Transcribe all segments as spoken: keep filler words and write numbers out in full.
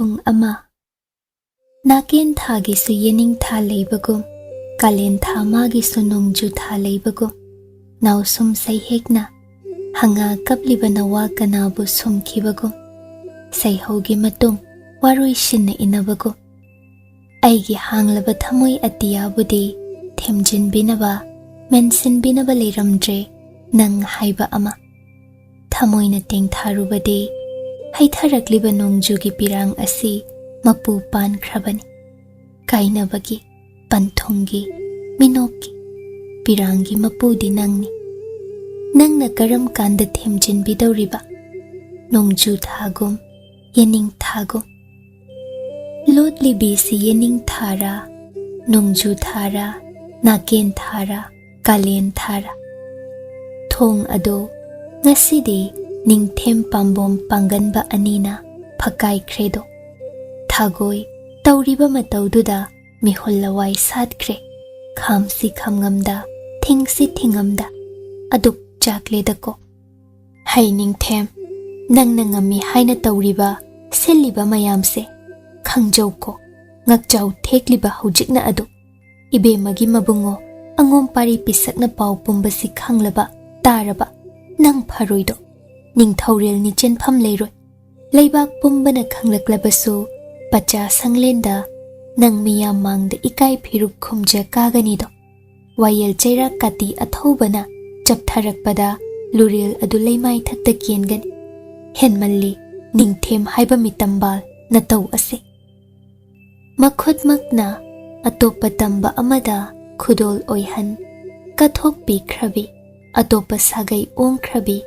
ꯄꯨꯡ ꯑꯃ꯫ ꯅꯥꯀꯦꯟ ꯊꯥꯒꯤꯁꯨ ꯌꯦꯅꯤꯡ ꯊꯥ ꯂꯩꯕꯒꯨꯝ, ꯀꯥꯂꯦꯟ ꯊꯥ ꯃꯥꯒꯤꯁꯨ ꯅꯣꯡꯖꯨ ꯊꯥ ꯂꯩꯕꯒꯨꯝ, ꯅꯥꯎꯁꯨꯝ ꯁꯩꯍꯦꯛꯅ ꯍꯪꯉꯥ ꯀꯞꯂꯤꯕ ꯅꯋꯥ ꯀꯅꯥꯕꯨ ꯁꯨꯝꯈꯤꯕꯒꯨꯝ, ꯁꯩꯍꯧꯒꯤ ꯃꯇꯨꯡ ꯋꯥꯔꯣꯏ ꯁꯤꯟꯅ ꯏꯅꯕꯒꯨꯝ, ꯑꯩꯒꯤ ꯍꯥꯡꯂꯕ ꯊꯃꯣꯏ ꯑꯇꯤꯌꯥꯕꯨꯗꯤ ꯊꯦꯝꯖꯤꯟꯕꯤꯅꯕ, ꯃꯦꯟꯁꯤꯟꯕꯤꯅꯕ ꯂꯩꯔꯝꯗ꯭ꯔꯦ ꯅꯪ ꯍꯥꯏꯕ ꯑꯃ꯫ ꯊꯃꯣꯏꯅ ꯇꯦꯡꯊꯥꯔꯨꯕꯗꯤ ꯍꯩꯊꯔꯛꯂꯤꯕ ꯅꯣꯡꯖꯨꯒꯤ ꯄꯤꯔꯥꯡ ꯑꯁꯤ ꯃꯄꯨ ꯄꯥꯟꯈ꯭ꯔꯕꯅꯤ꯫ ꯀꯥꯏꯅꯕꯒꯤ, ꯄꯟꯊꯨꯡꯒꯤ, ꯃꯤꯅꯣꯛꯀꯤ ꯄꯤꯔꯥꯡꯒꯤ ꯃꯄꯨꯗꯤ ꯅꯪꯅꯤ꯫ ꯅꯪꯅ ꯀꯔꯝ ꯀꯥꯟꯗ ꯊꯦꯝꯖꯤꯟꯕꯤꯗꯧꯔꯤꯕ? ꯅꯣꯡꯖꯨ ꯊꯥꯒꯨꯝ, ꯌꯦꯅꯤꯡ ꯊꯥꯒꯨꯝ꯫ ꯂꯣꯠꯂꯤꯕꯤꯁꯤ ꯌꯦꯅꯤꯡ ꯊꯥꯔꯥ, ꯅꯣꯡꯖꯨ ꯊꯥꯔꯥ, ꯅꯥꯀꯦꯟ ꯊꯥꯔꯥ, ꯀꯥꯂꯦꯟ ꯊꯥꯔꯥ? ꯊꯣꯡ ꯑꯗꯣ ꯉꯁꯤꯗꯤ ꯅꯤꯡꯊꯦꯝ ꯄꯥꯝꯕꯣꯝ ꯄꯥꯡꯒꯟꯕ ꯑꯅꯤꯅ ꯐꯛꯀꯥꯏꯈ꯭ꯔꯦꯗꯣ꯫ ꯊꯥꯒꯣꯏ ꯇꯧꯔꯤꯕ ꯃꯇꯧꯗꯨꯗ ꯃꯤꯍꯨꯜ ꯂꯋꯥꯏ ꯁꯥꯠꯈ꯭ꯔꯦ꯫ ꯈꯥꯝꯁꯤ ꯈꯥꯝꯉꯝꯗ, ꯊꯤꯡꯁꯤ ꯊꯤꯡꯉꯝꯗ, ꯑꯗꯨꯛ ꯆꯥꯛꯂꯦꯗꯀꯣ꯫ ꯍꯩ ꯅꯤꯡꯊꯦꯝ, ꯅꯪꯅ ꯉꯝꯃꯤ ꯍꯥꯏꯅ ꯇꯧꯔꯤꯕ, ꯁꯤꯜꯂꯤꯕ ꯃꯌꯥꯝꯁꯦ ꯈꯪꯖꯧꯀꯣ꯫ ꯉꯛꯆꯥꯎ ꯊꯦꯛꯂꯤꯕ ꯍꯧꯖꯤꯛꯅ ꯑꯗꯨ ꯏꯕꯦꯝꯃꯒꯤ ꯃꯕꯨꯡꯉꯣ, ꯑꯉꯣꯝ ꯄꯥꯔꯤ ꯄꯤꯁꯛꯅ ꯄꯥꯎ ꯄꯨꯝꯕꯁꯤ ꯈꯪꯂꯕ, ꯇꯥꯔꯕ, ꯅꯪ ꯐꯔꯣꯏꯗꯣ꯫ ꯅꯤꯡꯊꯧꯔꯦꯜꯅꯤ, ꯆꯦꯟꯐꯝ ꯂꯩꯔꯣꯏ꯫ ꯂꯩꯕꯥꯛ ꯄꯨꯝꯕꯅ ꯈꯪꯂꯛꯂꯕꯁꯨ, ꯄꯆꯥ ꯁꯪꯂꯦꯟꯗ ꯅꯪ ꯃꯤꯌꯥꯝ ꯃꯥꯡꯗ ꯏꯀꯥꯏ ꯐꯤꯔꯨꯛ ꯈꯨꯝꯖ ꯀꯥꯒꯅꯤꯗꯣ꯫ ꯋꯥꯌꯦꯜ ꯆꯩꯔꯥꯛ ꯀꯥꯇꯤ ꯑꯊꯧꯕꯅ ꯆꯞꯊꯔꯛꯄꯗ ꯂꯨꯔꯦꯜ ꯑꯗꯨ ꯂꯩꯃꯥꯏꯊꯛꯇ ꯀꯦꯟꯒꯅꯤ꯫ ꯍꯦꯟꯃꯜꯂꯤ ꯅꯤꯡꯊꯦꯝ ꯍꯥꯏꯕ ꯃꯤꯇꯝꯕꯥꯜ ꯅꯇꯧ ꯑꯁꯤ꯫ ꯃꯈꯨꯠꯃꯛꯅ ꯑꯇꯣꯞꯄ ꯇꯝꯕ ꯑꯃꯗ ꯈꯨꯗꯣꯜ ꯑꯣꯏꯍꯟ, ꯀꯠꯊꯣꯛꯄꯤꯈ꯭ꯔꯕꯤ, ꯑꯇꯣꯞꯄ ꯁꯥꯒꯩ ꯑꯣꯡꯈ꯭ꯔꯕꯤ,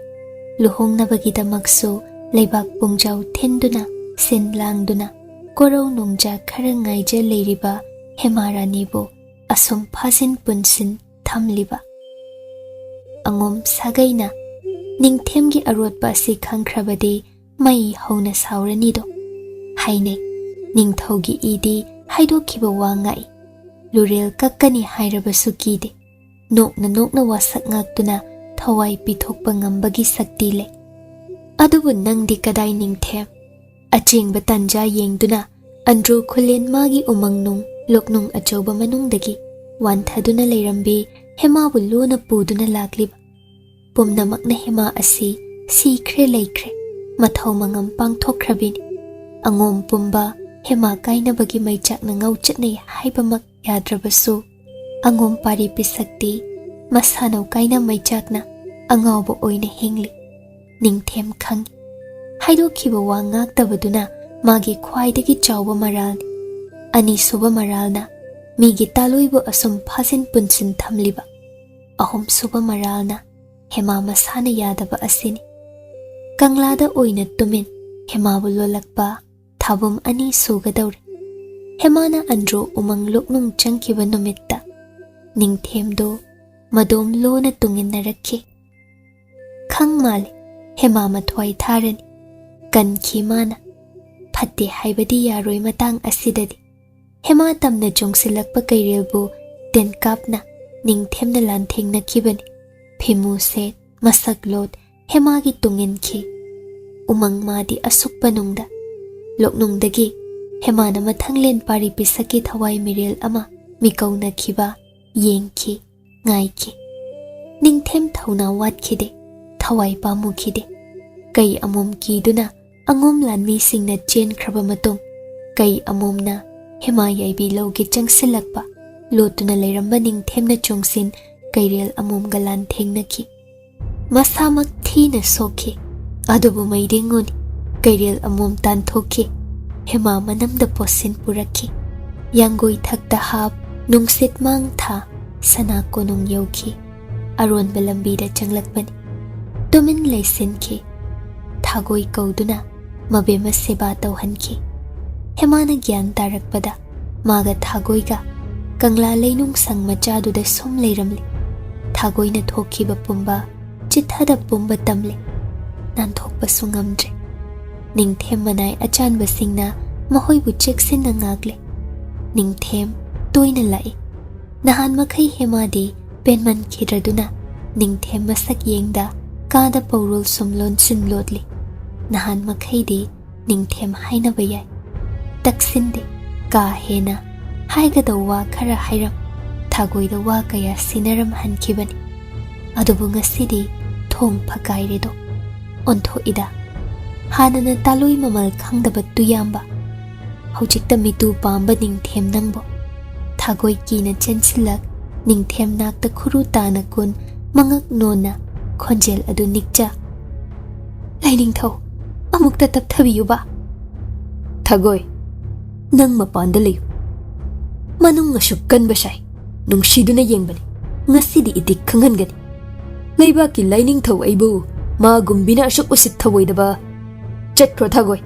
ꯂꯨꯍꯣꯡꯅꯕꯒꯤꯗꯃꯛꯁꯨ ꯂꯩꯕꯥꯛ ꯄꯨꯡꯖꯥꯎ ꯊꯤꯟꯗꯨꯅ, ꯁꯤꯟ ꯂꯥꯡꯗꯨꯅ, ꯀꯣꯔꯧ ꯅꯣꯡꯖꯥ ꯈꯔ ꯉꯥꯏꯖ ꯂꯩꯔꯤꯕ ꯍꯦꯃꯥ ꯔꯥꯅꯤꯕꯨ ꯑꯁꯨꯝ ꯐꯥꯖꯤꯟ ꯄꯨꯟꯁꯤꯟ ꯊꯝꯂꯤꯕ꯫ ꯑꯉꯣꯝ ꯁꯥꯒꯩꯅ ꯅꯤꯡꯊꯦꯝꯒꯤ ꯑꯔꯣꯠꯄ ꯑꯁꯤ ꯈꯪꯈ꯭ꯔꯕꯗꯤ ꯃꯩ ꯍꯧꯅ ꯁꯥꯎꯔꯅꯤꯗꯣ꯫ ꯍꯥꯏꯅꯩ, ꯅꯤꯡꯊꯧꯒꯤ ꯏꯗꯤ ꯍꯥꯏꯗꯣꯛꯈꯤꯕ ꯋꯥ ꯉꯥꯛꯏ꯫ ꯂꯨꯔꯦꯜ ꯀꯛꯀꯅꯤ ꯍꯥꯏꯔꯕꯁꯨ ꯀꯤꯗꯦ꯫ ꯅꯣꯛꯅ ꯅꯣꯛꯅ ꯋꯥꯁꯛ ꯉꯥꯛꯇꯨꯅ ꯊꯋꯥꯏ ꯄꯤꯊꯣꯛꯄ ꯉꯝꯕꯒꯤ ꯁꯛꯇꯤ ꯂꯩ꯫ ꯑꯗꯨꯕꯨ ꯅꯪꯗꯤ ꯀꯗꯥꯏ ꯅꯤꯡꯊꯦꯝ? ꯑꯆꯦꯡꯕ ꯇꯥꯟꯖꯥ ꯌꯦꯡꯗꯨꯅ ꯑꯟꯗ꯭ꯔꯣ ꯈꯨꯂꯦꯟ ꯃꯥꯒꯤ ꯎꯃꯪꯅꯨꯡ ꯂꯣꯛꯅꯨꯡ ꯑꯆꯧꯕ ꯃꯅꯨꯡꯗꯒꯤ ꯋꯥꯟꯊꯗꯨꯅ ꯂꯩꯔꯝꯕꯤ ꯍꯦꯃꯥꯕꯨ ꯂꯣꯟꯅ ꯄꯨꯗꯨꯅ ꯂꯥꯛꯂꯤꯕ ꯄꯨꯝꯅꯃꯛꯅ ꯍꯦꯃꯥ ꯑꯁꯤ ꯁꯤꯈ꯭ꯔꯦ ꯂꯩꯈ꯭ꯔꯦ, ꯃꯊꯧ ꯃꯉꯝ ꯄꯥꯡꯊꯣꯛꯈ꯭ꯔꯕꯤꯅꯤ꯫ ꯑꯉꯣꯝ ꯄꯨꯝꯕ ꯍꯦꯃꯥ ꯀꯥꯏꯅꯕꯒꯤ ꯃꯩꯆꯥꯛꯅ ꯉꯧꯆꯠꯅꯩ ꯍꯥꯏꯕꯃꯛ ꯌꯥꯗ꯭ꯔꯕꯁꯨ, ꯑꯉꯣꯝ ꯄꯥꯔꯤ ꯄꯤꯁꯛꯇꯤ ꯃꯁꯥꯅꯧ ꯀꯥꯏꯅ ꯃꯩꯆꯥꯛꯅ ꯑꯉꯥꯎꯕ ꯑꯣꯏꯅ ꯍꯤꯡꯂꯤ꯫ ꯅꯤꯡꯊꯦꯝ ꯈꯪꯏ꯫ ꯍꯥꯏꯗꯣꯛꯈꯤꯕ ꯋꯥ ꯉꯥꯛꯇꯕꯗꯨꯅ ꯃꯥꯒꯤ ꯈ꯭ꯋꯥꯏꯗꯒꯤ ꯆꯥꯎꯕ ꯃꯔꯥꯜꯅꯤ꯫ ꯑꯅꯤꯁꯨꯕ ꯃꯔꯥꯜꯅ ꯃꯤꯒꯤ ꯇꯥꯂꯣꯏꯕꯨ ꯑꯁꯨꯝ ꯐꯥꯖꯤꯟ ꯄꯨꯟꯁꯤꯟ ꯊꯝꯂꯤꯕ꯫ ꯑꯍꯨꯝꯁꯨꯕ ꯃꯔꯥꯜꯅ ꯍꯦꯃꯥ ꯃꯁꯥꯅ ꯌꯥꯗꯕ ꯑꯁꯤꯅꯤ꯫ ꯀꯪꯂꯥꯗ ꯑꯣꯏꯅ ꯇꯨꯃꯤꯟ ꯍꯦꯃꯥꯕꯨ ꯂꯣꯜꯂꯛꯄ ꯊꯥꯕꯨꯝ ꯑꯅꯤ ꯁꯨꯒꯗꯧꯔꯦ꯫ ꯍꯦꯃꯥꯅ ꯑꯟꯗ꯭ꯔꯣ ꯎꯃꯪ ꯂꯣꯛꯅꯨꯡ ꯆꯪꯈꯤꯕ ꯅꯨꯃꯤꯠꯇ ꯅꯤꯡꯊꯦꯝꯗꯣ ꯃꯗꯣꯝ ꯂꯣꯟꯅ ꯇꯨꯡꯏꯟꯅꯔꯛꯈꯤ꯫ ꯈꯪ ꯃꯥꯜꯂꯦ, ꯍꯦꯃꯥ ꯃꯊ꯭ꯋꯥꯏ ꯊꯥꯔꯅꯤ꯫ ꯀꯟꯈꯤ ꯃꯥꯅ꯫ ꯐꯠꯇꯦ ꯍꯥꯏꯕꯗꯤ ꯌꯥꯔꯣꯏ ꯃꯇꯥꯡ ꯑꯁꯤꯗꯗꯤ꯫ ꯍꯦꯃꯥ ꯇꯝꯅ ꯆꯣꯡꯁꯤꯜꯂꯛꯄ ꯀꯩꯔꯦꯜꯕꯨ ꯇꯦꯟꯀꯥꯞꯅ ꯅꯤꯡꯊꯦꯝꯅ ꯂꯥꯟꯊꯦꯡꯅꯈꯤꯕꯅꯤ꯫ ꯐꯤꯃꯨ ꯁꯦꯠ, ꯃꯁꯛ ꯂꯣꯠ, ꯍꯦꯃꯥꯒꯤ ꯇꯨꯡꯏꯟꯈꯤ꯫ ꯎꯃꯪ ꯃꯥꯗꯤ ꯑꯁꯨꯛꯄ ꯅꯨꯡꯗ꯫ ꯂꯣꯛꯅꯨꯡꯗꯒꯤ ꯍꯦꯃꯥꯅ ꯃꯊꯪꯂꯦꯟ ꯄꯥꯔꯤ ꯄꯤꯁꯛꯀꯤ ꯊꯋꯥꯏ ꯃꯤꯔꯦꯜ ꯑꯃ ꯃꯤꯀꯧꯅꯈꯤꯕ ꯌꯦꯡꯈꯤ, ꯉꯥꯏꯈꯤ꯫ ꯅꯤꯡꯊꯦꯝ ꯊꯧꯅꯥ ꯋꯥꯠꯈꯤꯗꯦ, ꯊꯋꯥꯏ ꯄꯥꯝꯃꯨꯈꯤꯗꯦ꯫ ꯀꯩ ꯑꯃꯣꯝ ꯀꯤꯗꯨꯅ ꯑꯉꯣꯝ ꯂꯥꯟꯃꯤꯁꯤꯡꯅ ꯆꯦꯟꯈ꯭ꯔꯕ ꯃꯇꯨꯡ, ꯀꯩ ꯑꯃꯣꯝꯅ ꯍꯦꯃꯥ ꯌꯥꯏꯕꯤ ꯂꯧꯒꯤ ꯆꯪꯁꯤꯜꯂꯛꯄ ꯂꯣꯠꯇꯨꯅ ꯂꯩꯔꯝꯕ ꯅꯤꯡꯊꯦꯝꯅ ꯆꯣꯡꯁꯤꯟ ꯀꯩꯔꯦꯜ ꯑꯃꯣꯝꯒ ꯂꯥꯟꯊꯦꯡꯅꯈꯤ꯫ ꯃꯁꯥꯃꯛ ꯊꯤꯅ ꯁꯣꯛꯈꯤ, ꯑꯗꯨꯕꯨ ꯃꯩꯗꯤꯡꯉꯨꯅꯤ, ꯀꯩꯔꯦꯜ ꯑꯃꯣꯝ ꯇꯥꯟꯊꯣꯛꯈꯤ꯫ ꯍꯦꯃꯥ ꯃꯅꯝꯗ ꯄꯣꯠꯁꯤꯟ ꯄꯨꯔꯛꯈꯤ꯫ ꯌꯥꯡꯒꯣꯏ ꯊꯛꯇ ꯍꯥꯞ, ꯅꯨꯡꯁꯤꯠ ꯃꯥꯡ ꯊꯥ, ꯁꯅꯥ ꯀꯣꯅꯨꯡ ꯌꯧꯈꯤ꯫ ꯑꯔꯣꯟꯕ ꯂꯝꯕꯤꯗ ꯆꯪꯂꯛꯄꯅꯤ꯫ ꯇꯨꯃꯤꯟ ꯂꯩꯁꯤꯟꯈꯤ꯫ ꯊꯥꯒꯣꯏ ꯀꯧꯗꯨꯅ ꯃꯕꯦꯝꯃ ꯁꯦꯕꯥ ꯇꯧꯍꯟꯈꯤ꯫ ꯍꯦꯃꯥꯅ ꯒ꯭ꯌꯥꯟ ꯇꯥꯔꯛꯄꯗ ꯃꯥꯒ ꯊꯥꯒꯣꯏꯒ ꯀꯪꯂꯥ ꯂꯩꯅꯨꯡ ꯁꯪ ꯃꯆꯥꯗꯨꯗ ꯁꯨꯝ ꯂꯩꯔꯝꯂꯤ꯫ ꯊꯥꯒꯣꯏꯅ ꯊꯣꯛꯈꯤꯕ ꯄꯨꯝꯕ ꯆꯤꯊꯗ ꯄꯨꯝꯕ ꯇꯝꯂꯦ꯫ ꯅꯥꯟꯊꯣꯛꯄꯁꯨ ꯉꯝꯗ꯭ꯔꯦ꯫ ꯅꯤꯡꯊꯦꯝ ꯃꯅꯥꯏ ꯑꯆꯥꯟꯕꯁꯤꯡꯅ ꯃꯈꯣꯏꯕꯨ ꯆꯦꯛꯁꯤꯟꯅ ꯉꯥꯛꯂꯦ꯫ ꯅꯤꯡꯊꯦꯝ ꯇꯣꯏꯅ ꯂꯥꯛꯏ꯫ ꯅꯍꯥꯟ ꯃꯈꯩ ꯍꯦꯃꯥꯗꯤ ꯄꯦꯟꯃꯟꯈꯤꯗ꯭ꯔꯗꯨꯅ ꯅꯤꯡꯊꯦꯝ ꯃꯁꯛ ꯌꯦꯡꯗ ꯀꯥꯗ ꯄꯧꯔꯨꯜ ꯁꯨꯝ ꯂꯣꯟꯁꯤꯟ ꯂꯣꯠꯂꯤ꯫ ꯅꯍꯥꯟ ꯃꯈꯩꯗꯤ ꯅꯤꯡꯊꯦꯝ ꯍꯥꯏꯅꯕ ꯌꯥꯏ꯫ ꯇꯛꯁꯤꯟꯗꯦ꯫ ꯀꯥ ꯍꯦꯟꯅ ꯍꯥꯏꯒꯗꯧ ꯋꯥ ꯈꯔ ꯍꯥꯏꯔꯝ, ꯊꯥꯒꯣꯏꯗ ꯋꯥ ꯀꯌꯥ ꯁꯤꯟꯅꯔꯝꯍꯟꯈꯤꯕꯅꯤ꯫ ꯑꯗꯨꯕꯨ ꯉꯁꯤꯗꯤ ꯊꯣꯡ ꯐꯀꯥꯏꯔꯦꯗꯣ꯫ ꯑꯣꯟꯊꯣꯛꯏꯗ꯫ ꯍꯥꯟꯅꯅ ꯇꯥꯂꯣꯏ ꯃꯃꯜ ꯈꯪꯗꯕ ꯇꯨꯌꯥꯝꯕ, ꯍꯧꯖꯤꯛꯇ ꯃꯤꯇꯨ ꯄꯥꯝꯕ ꯅꯤꯡꯊꯦꯝ ꯅꯪꯕꯣ꯫ ꯊꯥꯒꯣꯏ ꯀꯤꯅ ꯆꯦꯟꯁꯤꯜꯂꯛ, ꯅꯤꯡꯊꯦꯝ ꯅꯥꯛꯇ ꯈꯨꯔꯨ ꯇꯥꯅ ꯀꯨꯟ, ꯃꯉꯛ ꯅꯣꯟꯅ ꯈꯣꯟꯖꯦꯜ ꯑꯗꯨ ꯅꯤꯛꯆ꯫ "ꯂꯥꯏꯅꯤꯡꯊꯧ, ꯑꯃꯨꯛꯇ ꯇꯞꯊꯕꯤꯌꯨꯕ꯫" "ꯊꯥꯒꯣꯏ, ꯅꯪ ꯃꯄꯥꯟꯗ ꯂꯩꯌꯨ꯫ ꯃꯅꯨꯡ ꯑꯁꯨꯛ ꯀꯟꯕ ꯁꯥꯏ, ꯅꯨꯡꯁꯤꯗꯨꯅ ꯌꯦꯡꯕꯅꯤ꯫ ꯉꯁꯤꯗꯤ ꯏꯇꯤꯛ ꯈꯪꯍꯟꯒꯅꯤ꯫ ꯂꯩꯕꯥꯛꯀꯤ ꯂꯥꯏꯅꯤꯡꯊꯧ ꯑꯩꯕꯨ ꯃꯥꯒꯨꯝꯕꯤꯅ ꯑꯁꯨꯛ ꯎꯁꯤꯠ ꯊꯑꯣꯏꯗꯕ꯫ ꯆꯠꯈ꯭ꯔꯣ ꯊꯥꯒꯣꯏ꯫"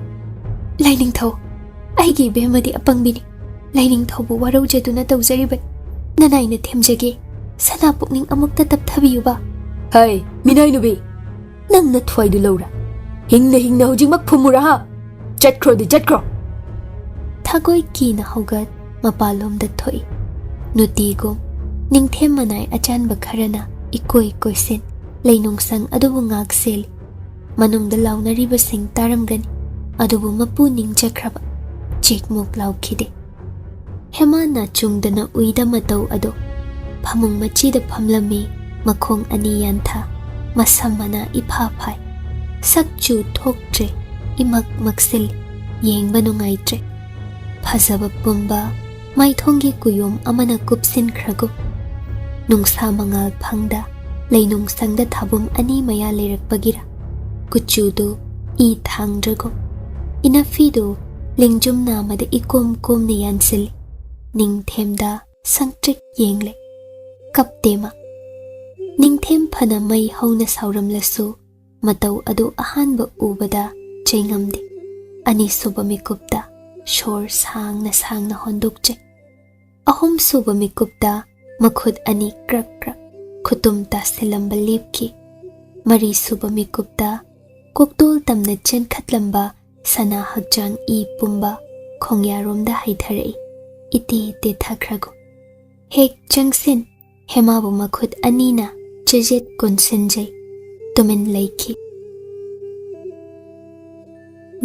"ꯂꯥꯏꯅꯤꯡꯊꯧ, ꯑꯩꯒꯤ ꯏꯕꯦꯝꯃꯗꯤ ꯑꯄꯪꯕꯤꯅꯤ꯫ ꯂꯥꯏꯅꯤꯡꯊꯧꯕꯨ ꯋꯥꯔꯧꯖꯗꯨꯅ ꯇꯧꯖꯔꯤꯕꯅꯤ꯫ ꯅꯅꯥꯏꯅ ꯊꯦꯝꯖꯒꯦ, ꯁꯅꯥ ꯄꯨꯛꯅꯤꯡ ꯑꯃꯨꯛꯇ ꯇꯞꯊꯕꯤꯌꯨꯕ꯫" "ꯍꯩ, ꯃꯤꯅꯥꯏ ꯅꯨꯕꯤ, ꯅꯪ ꯅꯊ꯭ꯋꯥꯏꯗꯨ ꯂꯧꯔꯥ? ꯍꯤꯡꯅ ꯍꯤꯡꯅ ꯍꯧꯖꯤꯛꯃꯛ ꯐꯨꯝꯃꯨꯔꯥ ꯍꯥ? ꯆꯠꯈ꯭ꯔꯣꯗꯤ ꯆꯠꯈ꯭ꯔꯣ꯫" ꯊꯥꯒꯣꯏ ꯀꯤꯅ ꯍꯧꯒꯠ ꯃꯄꯥꯟꯂꯣꯝꯗ ꯊꯣꯛꯏ꯫ ꯅꯨꯡꯇꯤꯒꯨꯝ ꯅꯤꯡꯊꯦꯝ ꯃꯅꯥꯏ ꯑꯆꯥꯟꯕ ꯈꯔꯅ ꯏꯀꯣꯏ ꯀꯣꯏꯁꯤꯟ ꯂꯩꯅꯨꯡꯁꯪ ꯑꯗꯨꯕꯨ ꯉꯥꯛ ꯁꯦꯜꯂꯤ꯫ ꯃꯅꯨꯡꯗ ꯂꯥꯎꯅꯔꯤꯕꯁꯤꯡ ꯇꯥꯔꯝꯒꯅꯤ, ꯑꯗꯨꯕꯨ ꯃꯄꯨ ꯅꯤꯡꯖꯈ꯭ꯔꯕ ꯆꯦꯛꯃꯨꯛ ꯂꯥꯎꯈꯤꯗꯦ꯫ ꯍꯦꯃꯥ ꯅꯥꯆꯨꯡꯗꯅ ꯎꯏꯗ ꯃꯇꯧ ꯑꯗꯣ ꯐꯃꯨꯡ ꯃꯆꯤꯗ ꯐꯝꯂꯝꯃꯤ, ꯃꯈꯣꯡ ꯑꯅꯤ ꯌꯥꯟꯊ, ꯃꯁꯝ ꯃꯅꯥ ꯏꯐꯥ ꯐꯥꯏ, ꯁꯛ ꯆꯨ ꯊꯣꯛꯇ꯭ꯔꯦ, ꯏꯃꯛ ꯃꯛꯁꯤꯜꯂꯤ, ꯌꯦꯡꯕ ꯅꯨꯡꯉꯥꯏꯇ꯭ꯔꯦ꯫ ꯐꯖꯕ ꯄꯨꯝꯕ ꯃꯥꯏꯊꯣꯡꯒꯤ ꯀꯨꯌꯣꯝ ꯑꯃꯅ ꯀꯨꯞꯁꯤꯟꯈ꯭ꯔꯒꯨꯝ, ꯅꯨꯡꯁꯥ ꯃꯉꯥꯜ ꯐꯪꯗ ꯂꯩꯅꯨꯡꯁꯪꯗ ꯊꯥꯕꯨꯝ ꯑꯅꯤ ꯃꯌꯥ ꯂꯩꯔꯛꯄꯒꯤꯔ, ꯀꯨꯆꯨꯗꯨ ꯏ ꯊꯥꯡꯗ꯭ꯔꯒꯨꯝ, ꯏꯅꯐꯤꯗꯨ ꯂꯦꯡꯖꯨꯝ ꯅꯥꯃꯗ ꯏꯀꯣꯝ ꯀꯣꯝꯅ ꯌꯥꯟꯁꯤꯜꯂꯤ꯫ ꯅꯤꯡꯊꯦꯝꯗ ꯁꯪꯇ꯭ꯔꯤꯛ ꯌꯦꯡꯂꯦ꯫ ꯀꯞꯇꯦ ꯃꯥ꯫ ꯅꯤꯡꯊꯦꯝ ꯐꯅ ꯃꯩ ꯍꯧꯅ ꯁꯥꯎꯔꯝꯂꯁꯨ, ꯃꯇꯧ ꯑꯗꯨ ꯑꯍꯥꯟꯕ ꯎꯕꯗ ꯆꯩꯉꯝꯗꯦ꯫ ꯑꯅꯤꯁꯨꯕ ꯃꯤꯀꯨꯞꯇ ꯁꯣꯔ ꯁꯥꯡꯅ ꯁꯥꯡꯅ ꯍꯣꯟꯗꯣꯛꯆꯩ꯫ ꯑꯍꯨꯝꯁꯨꯕ ꯃꯤꯀꯨꯞꯇ ꯃꯈꯨꯠ ꯑꯅꯤ ꯀ꯭ꯔꯛ ꯀ꯭ꯔꯛ ꯈꯨꯇꯨꯝ ꯇꯥꯁꯤꯜꯂꯝꯕ ꯂꯦꯞꯈꯤ꯫ ꯃꯔꯤꯁꯨꯕ ꯃꯤꯀꯨꯞꯇ ꯀꯣꯛꯇꯣꯜ ꯇꯝꯅ ꯆꯦꯟꯈꯠꯂꯝꯕ ꯁꯅꯥ ꯍꯛꯆꯥꯡ ꯏ ꯄꯨꯝꯕ ꯈꯣꯡꯌꯥꯔꯣꯝꯗ ꯍꯩꯊꯔꯛꯏ, ꯏꯇꯦ ꯇꯦꯊꯈ꯭ꯔꯒꯨꯝ꯫ ꯍꯦꯛ ꯆꯪꯁꯤꯟ, ꯍꯦꯃꯥꯕꯨ ꯃꯈꯨꯠ ꯑꯅꯤꯅ ꯆꯦꯖꯦꯠ ꯀꯣꯟꯁꯤꯟꯖꯩ꯫ ꯇꯨꯃꯤꯟ ꯂꯩꯈꯤ꯫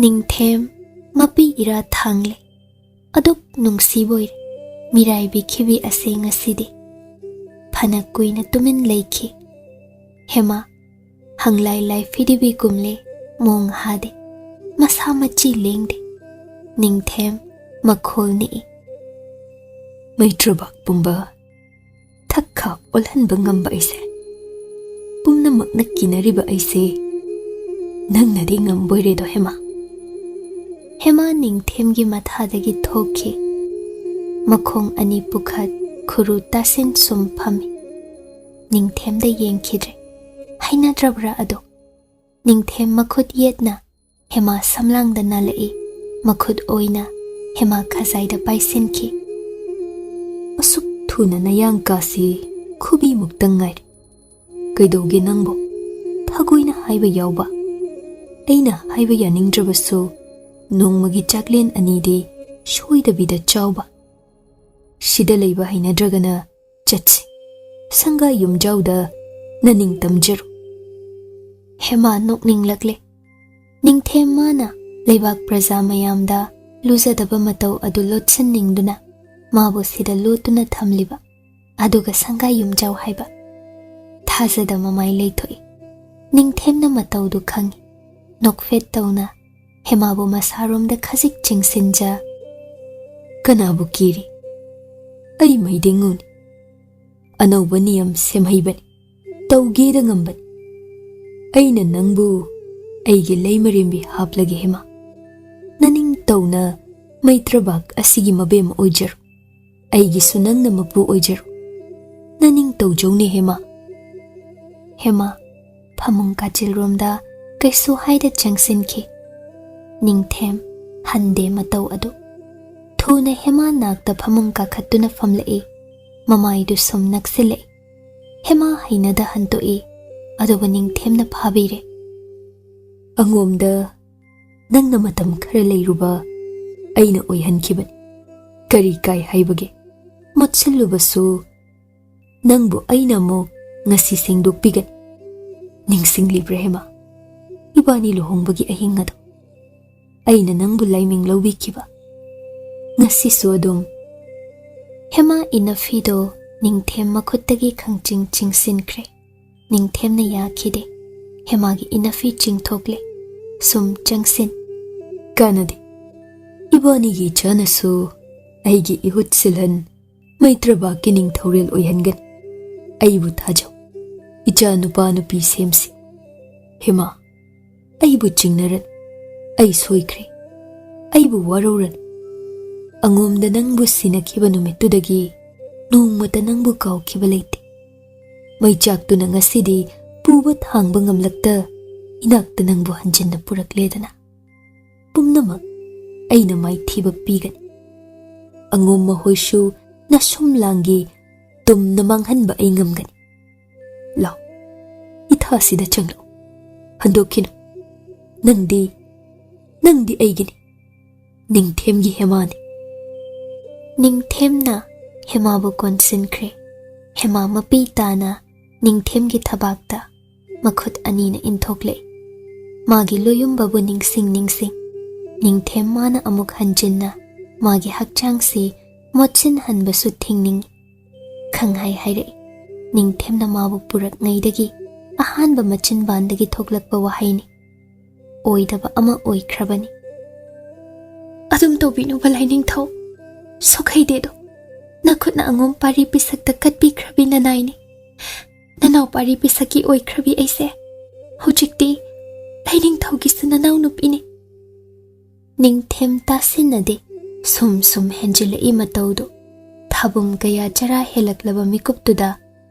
ꯅꯤꯡꯊꯦꯝ ꯃꯄꯤ ꯏꯔꯥ ꯊꯥꯡꯂꯦ꯫ ꯑꯗꯨꯛ ꯅꯨꯡꯁꯤꯕꯣꯏꯔꯦ ꯃꯤꯔꯥꯏꯕꯤꯈꯤꯕꯤ ꯑꯁꯦ ꯉꯁꯤꯗꯤ꯫ ꯐꯅ ꯀꯨꯏꯅ ꯇꯨꯃꯤꯟ ꯂꯩꯈꯤ꯫ ꯍꯦꯃꯥ, ꯍꯪꯂꯥꯏ ꯂꯥꯏꯐꯤꯗꯤꯕꯤꯒꯨꯝꯂꯦ ꯃꯣꯡ ꯍꯥꯗꯦ꯫ ꯃꯁꯥ ꯃꯆꯤ ꯂꯦꯡꯗꯦ꯫ ꯅꯤꯡꯊꯦꯝ ꯃꯈꯣꯜ ꯅꯤꯛꯏ꯫ ꯃꯩꯇ꯭ꯔꯕꯥꯛ ꯄꯨꯝꯕ ꯊꯛꯈꯥ ꯑꯣꯜꯍꯟꯕ ꯉꯝꯕ ꯑꯩꯁꯦ, ꯄꯨꯝꯅꯃꯛꯅ ꯀꯤꯅꯔꯤꯕ ꯑꯩꯁꯦ, ꯅꯪꯅꯗꯤ ꯉꯝꯕꯣꯏꯔꯦꯗꯣ ꯍꯦꯃꯥ꯫ ꯍꯦꯃꯥ ꯅꯤꯡꯊꯦꯝꯒꯤ ꯃꯊꯥꯗꯒꯤ ꯊꯣꯛꯈꯤ꯫ ꯃꯈꯣꯡ ꯑꯅꯤ ꯄꯨꯈꯠ ꯈꯨꯔꯨ ꯇꯥꯁꯤꯟ ꯁꯨꯝ ꯐꯝꯃꯤ꯫ ꯅꯤꯡꯊꯦꯝꯗ ꯌꯦꯡꯈꯤꯗ꯭ꯔꯦ꯫ ꯍꯩꯅꯗ꯭ꯔꯕ꯭ꯔꯥ ꯑꯗꯣ? ꯅꯤꯡꯊꯦꯝ ꯃꯈꯨꯠ ꯌꯦꯠꯅ ꯍꯦꯃꯥ ꯁꯝꯂꯥꯡꯗ ꯅꯥꯜꯂꯛꯏ꯫ ꯃꯈꯨꯠ ꯑꯣꯏꯅ ꯍꯦꯃꯥ ꯈꯖꯥꯏꯗ ꯄꯥꯏꯁꯤꯟꯈꯤ꯫ ꯑꯁꯨꯛ ꯊꯨꯅ ꯅꯌꯥꯡ ꯀꯥꯁꯤ ꯈꯨꯕꯤꯃꯨꯛꯇꯪ ꯉꯥꯏꯔꯦ꯫ ꯀꯩꯗꯧꯒꯦ ꯅꯪꯕꯣ? ꯊꯒꯣꯏꯅ ꯍꯥꯏꯕ ꯌꯥꯎꯕ? ꯑꯩꯅ ꯍꯥꯏꯕ ꯌꯥꯅꯤꯡꯗ꯭ꯔꯕꯁꯨ ꯅꯣꯡꯃꯒꯤ ꯆꯥꯛꯂꯦꯟ ꯑꯅꯤꯗꯤ ꯁꯣꯏꯗꯕꯤꯗ ꯆꯥꯎꯕ꯫ ꯁꯤꯗ ꯂꯩꯕ ꯍꯩꯅꯗ꯭ꯔꯒꯅ ꯆꯠꯁꯤ꯫ ꯁꯪꯒꯥ ꯌꯨꯝꯖꯥꯎꯗ ꯅꯅꯤꯡ ꯇꯝꯖꯔꯣ꯫ ꯍꯦꯃꯥ ꯅꯣꯛꯅꯤꯡꯂꯛꯂꯦ꯫ ꯅꯤꯡꯊꯦꯝ ꯃꯥꯅ ꯂꯩꯕꯥꯛ ꯄ꯭ꯔꯖꯥ ꯃꯌꯥꯝꯗ ꯂꯨꯖꯗꯕ ꯃꯇꯧ ꯑꯗꯨ ꯂꯣꯠꯁꯤꯟꯅꯤꯡꯗꯨꯅ ꯃꯥꯕꯨ ꯁꯤꯗ ꯂꯣꯠꯇꯨꯅ ꯊꯝꯂꯤꯕ, ꯑꯗꯨꯒ ꯁꯪꯒꯥ ꯌꯨꯝꯖꯥꯎ ꯍꯥꯏꯕ꯫ ꯊꯥꯖꯗ ꯃꯃꯥꯏ ꯂꯩꯊꯣꯛꯏ꯫ ꯅꯤꯡꯊꯦꯝꯅ ꯃꯇꯧꯗꯨ ꯈꯪꯏ꯫ ꯅꯣꯛꯐꯦꯠ ꯇꯧꯅ ꯍꯦꯃꯥꯕꯨ ꯃꯁꯥꯔꯣꯝꯗ ꯈꯖꯤꯛ ꯆꯤꯡꯁꯤꯟꯖ, "ꯀꯅꯥꯕꯨ ꯀꯤꯔꯤ? ꯑꯩ ꯃꯩꯗꯤꯡꯉꯨꯅꯤ꯫ ꯑꯅꯧꯕ ꯅꯤꯌꯝ ꯁꯦꯝꯍꯩꯕꯅꯤ꯫ ꯇꯧꯒꯦꯗ ꯉꯝꯕꯅꯤ꯫ ꯑꯩꯅ ꯅꯪꯕꯨ ꯑꯩꯒꯤ ꯂꯩꯃꯔꯦꯝꯕꯤ ꯍꯥꯞꯂꯒꯦ ꯍꯦꯃꯥ꯫ ꯅꯅꯤꯡ ꯇꯧꯅ ꯃꯩꯇ꯭ꯔꯕꯥꯛ ꯑꯁꯤꯒꯤ ꯃꯕꯦꯝꯃ ꯑꯣꯏꯖꯔꯣ꯫ ꯑꯩꯒꯤꯁꯨ ꯅꯪꯅ ꯃꯄꯨ ꯑꯣꯏꯖꯔꯣ꯫ ꯅꯅꯤꯡ ꯇꯧꯖꯧꯅꯦ ꯍꯦꯃꯥ꯫" ꯍꯦꯃꯥ ꯐꯃꯨꯡ ꯀꯥꯆꯤꯜꯔꯣꯝꯗ ꯀꯩꯁꯨ ꯍꯥꯏꯗ ꯆꯪꯁꯤꯟꯈꯤ꯫ ꯅꯤꯡꯊꯦꯝ ꯍꯟꯗꯦ ꯃꯇꯧ ꯑꯗꯨ꯫ ꯊꯨꯅ ꯍꯦꯃꯥ ꯅꯥꯛꯇ ꯐꯃꯨꯡ ꯀꯥꯈꯠꯇꯨꯅ ꯐꯝꯂꯛꯏ꯫ ꯃꯃꯥꯏꯗꯨ ꯁꯨꯝ ꯅꯛꯁꯤꯜꯂꯛꯏ꯫ ꯍꯦꯃꯥ ꯍꯩꯅꯗ ꯍꯟꯇꯣꯛꯏ꯫ ꯑꯗꯨꯕꯨ ꯅꯤꯡꯊꯦꯝꯅ ꯐꯥꯕꯤꯔꯦ꯫ "ꯑꯉꯣꯝꯗ ꯅꯪꯅ ꯃꯇꯝ ꯈꯔ ꯂꯩꯔꯨꯕ ꯑꯩꯅ ꯑꯣꯏꯍꯟꯈꯤꯕꯅꯤ꯫ ꯀꯔꯤ ꯀꯥꯏ ꯍꯥꯏꯕꯒꯦ? ꯃꯣꯠꯁꯤꯜꯂꯨꯕꯁꯨ ꯅꯪꯕꯨ ꯑꯩꯅ ꯑꯃꯨꯛ ꯉꯁꯤ ꯁꯦꯡꯗꯣꯛꯄꯤꯒꯅꯤ꯫ ꯅꯤꯡꯁꯤꯡꯂꯤꯕ꯭ꯔꯥ ꯍꯦꯃꯥ? ꯏꯕꯥꯅꯤ ꯂꯨꯍꯣꯡꯕꯒꯤ ꯑꯍꯤꯡ ꯑꯗꯨ꯫ ꯑꯩꯅ ꯅꯪꯕꯨ ꯂꯥꯏꯃꯤꯡ ꯂꯧꯕꯤꯈꯤꯕ꯫ ꯉꯁꯤꯁꯨ ꯑꯗꯨꯝ꯫ ꯍꯦꯃꯥ ꯏꯅꯐꯤꯗꯣ ꯅꯤꯡꯊꯦꯝ ꯃꯈꯨꯠꯇꯒꯤ ꯈꯪꯆꯤꯡ ꯆꯤꯡꯁꯤꯟꯈ꯭ꯔꯦ꯫ ꯅꯤꯡꯊꯦꯝꯅ ꯌꯥꯈꯤꯗꯦ꯫ ꯍꯦꯃꯥꯒꯤ ꯏꯅꯐꯤ ꯆꯤꯡꯊꯣꯛꯂꯦ꯫ ꯁꯨꯝ ꯆꯪꯁꯤꯟ꯫ ꯀꯥꯟꯅꯗꯦ꯫ ꯏꯕꯥꯅꯤꯒꯤ ꯏꯆꯥꯅꯁꯨ ꯑꯩꯒꯤ ꯏꯍꯨꯠ ꯁꯤꯜꯍꯟ, ꯃꯩꯇ꯭ꯔꯕꯥꯛꯀꯤ ꯅꯤꯡꯊꯧꯔꯦꯜ ꯑꯣꯏꯍꯟꯒꯅꯤ꯫ ꯑꯩꯕꯨ ꯊꯥꯖꯧ꯫ ꯏꯆꯥ ꯅꯨꯄꯥ ꯅꯨꯄꯤ ꯁꯦꯝꯁꯤ꯫ ꯍꯦꯃꯥ, ꯑꯩꯕꯨ ꯆꯤꯡꯅꯔꯅꯨ꯫ ꯑꯩ ꯁꯣꯏꯈ꯭ꯔꯦ꯫ ꯑꯩꯕꯨ ꯋꯥꯔꯧꯔꯅꯨ꯫ ꯑꯉꯣꯝꯗ ꯅꯪꯕꯨ ꯁꯤꯟꯅꯈꯤꯕ ꯅꯨꯃꯤꯠꯇꯨꯗꯒꯤ ꯅꯣꯡꯃꯇ ꯅꯪꯕꯨ ꯀꯥꯎꯈꯤꯕ ꯂꯩꯇꯦ꯫ ꯃꯩꯆꯥꯛꯇꯨꯅ ꯉꯁꯤꯗꯤ ꯄꯨꯕ ꯊꯥꯡꯕ ꯉꯝꯂꯛꯇ ꯏꯅꯥꯛꯇ ꯅꯪꯕꯨ ꯍꯟꯖꯤꯟꯅ ꯄꯨꯔꯛꯂꯦꯗꯅ꯫ ꯄꯨꯝꯅꯃꯛ ꯑꯩꯅ ꯃꯥꯏꯊꯤꯕ ꯄꯤꯒꯅꯤ꯫ ꯑꯉꯣꯝ ꯃꯈꯣꯏꯁꯨ ꯅꯁꯨꯝ ꯂꯥꯡꯒꯤ ꯇꯨꯝꯅ ꯃꯥꯡꯍꯟꯕ ꯑꯩ ꯉꯝꯒꯅꯤ꯫ ꯂꯥꯎ, ꯏꯊꯥꯁꯤꯗ ꯆꯪꯂꯛꯎ꯫ ꯍꯟꯗꯣꯛꯈꯤꯅꯨ꯫ ꯅꯪꯗꯤ, ꯅꯪꯗꯤ ꯑꯩꯒꯤꯅꯤ꯫ ꯅꯤꯡꯊꯦꯝꯒꯤ ꯍꯦꯃꯥꯅꯤ꯫ ꯅꯤꯡꯊꯦꯝꯅ ꯍꯦꯃꯥꯕꯨ ꯀꯣꯟꯁꯤꯟꯈ꯭ꯔꯦ꯫ ꯍꯦꯃꯥ ꯃꯄꯤ ꯇꯥꯅ ꯅꯤꯡꯊꯦꯝꯒꯤ ꯊꯕꯥꯛꯇ ꯃꯈꯨꯠ ꯑꯅꯤꯅ ꯏꯟꯊꯣꯛꯂꯦ꯫ ꯃꯥꯒꯤ ꯂꯣꯌꯨꯝꯕꯕꯨ ꯅꯤꯡꯁꯤꯡ ꯅꯤꯡꯁꯤꯡ ꯅꯤꯡꯊꯦꯝ ꯃꯥꯅ ꯑꯃꯨꯛ ꯍꯟꯖꯤꯟꯅ ꯃꯥꯒꯤ ꯍꯛꯆꯥꯡꯁꯤ ꯃꯣꯠꯁꯤꯟꯍꯟꯕꯁꯨ ꯊꯤꯡꯅꯤꯡꯏ꯫ ꯈꯪꯍꯥꯏ ꯍꯥꯏꯔꯛꯏ꯫ ꯅꯤꯡꯊꯦꯝꯅ ꯃꯥꯕꯨ ꯄꯨꯔꯛꯉꯩꯗꯒꯤ ꯑꯍꯥꯟꯕ ꯃꯆꯤꯟꯕꯥꯟꯗꯒꯤ ꯊꯣꯛꯂꯛꯄ ꯋꯥꯍꯩꯅꯤ꯫ ꯑꯣꯏꯗꯕ ꯑꯃ ꯑꯣꯏꯈ꯭ꯔꯕꯅꯤ꯫ ꯑꯗꯨꯝ ꯇꯧꯕꯤꯅꯨꯕ ꯂꯥꯏꯅꯤꯡꯊꯧ꯫ ꯁꯣꯛꯍꯩꯗꯦꯗꯣ꯫ ꯅꯈꯨꯠꯅ ꯑꯉꯣꯝ ꯄꯥꯔꯤ ꯄꯤꯁꯛꯇ ꯀꯠꯄꯤꯈ꯭ꯔꯕꯤ ꯅꯅꯥꯏꯅꯤ꯫ ꯅꯅꯥꯎ ꯄꯥꯔꯤ ꯄꯤꯁꯛꯀꯤ ꯑꯣꯏꯈ꯭ꯔꯕꯤ ꯑꯩꯁꯦ꯫ ꯍꯧꯖꯤꯛꯇꯤ ꯂꯥꯏꯅꯤꯡꯊꯧꯒꯤꯁꯨ ꯅꯅꯥꯎ ꯅꯨꯄꯤꯅꯤ꯫ ꯅꯤꯡꯊꯦꯝ ꯇꯥꯁꯤꯟꯅꯗꯦ꯫ ꯁꯨꯝ ꯁꯨꯝ ꯍꯦꯟꯖꯤꯜꯂꯛꯏ ꯃꯇꯧꯗꯨ꯫ ꯊꯥꯕꯨꯝ ꯀꯌꯥ ꯆꯔꯥ ꯍꯦꯜꯂꯛꯂꯕ ꯃꯤꯀꯨꯞꯇꯨꯗ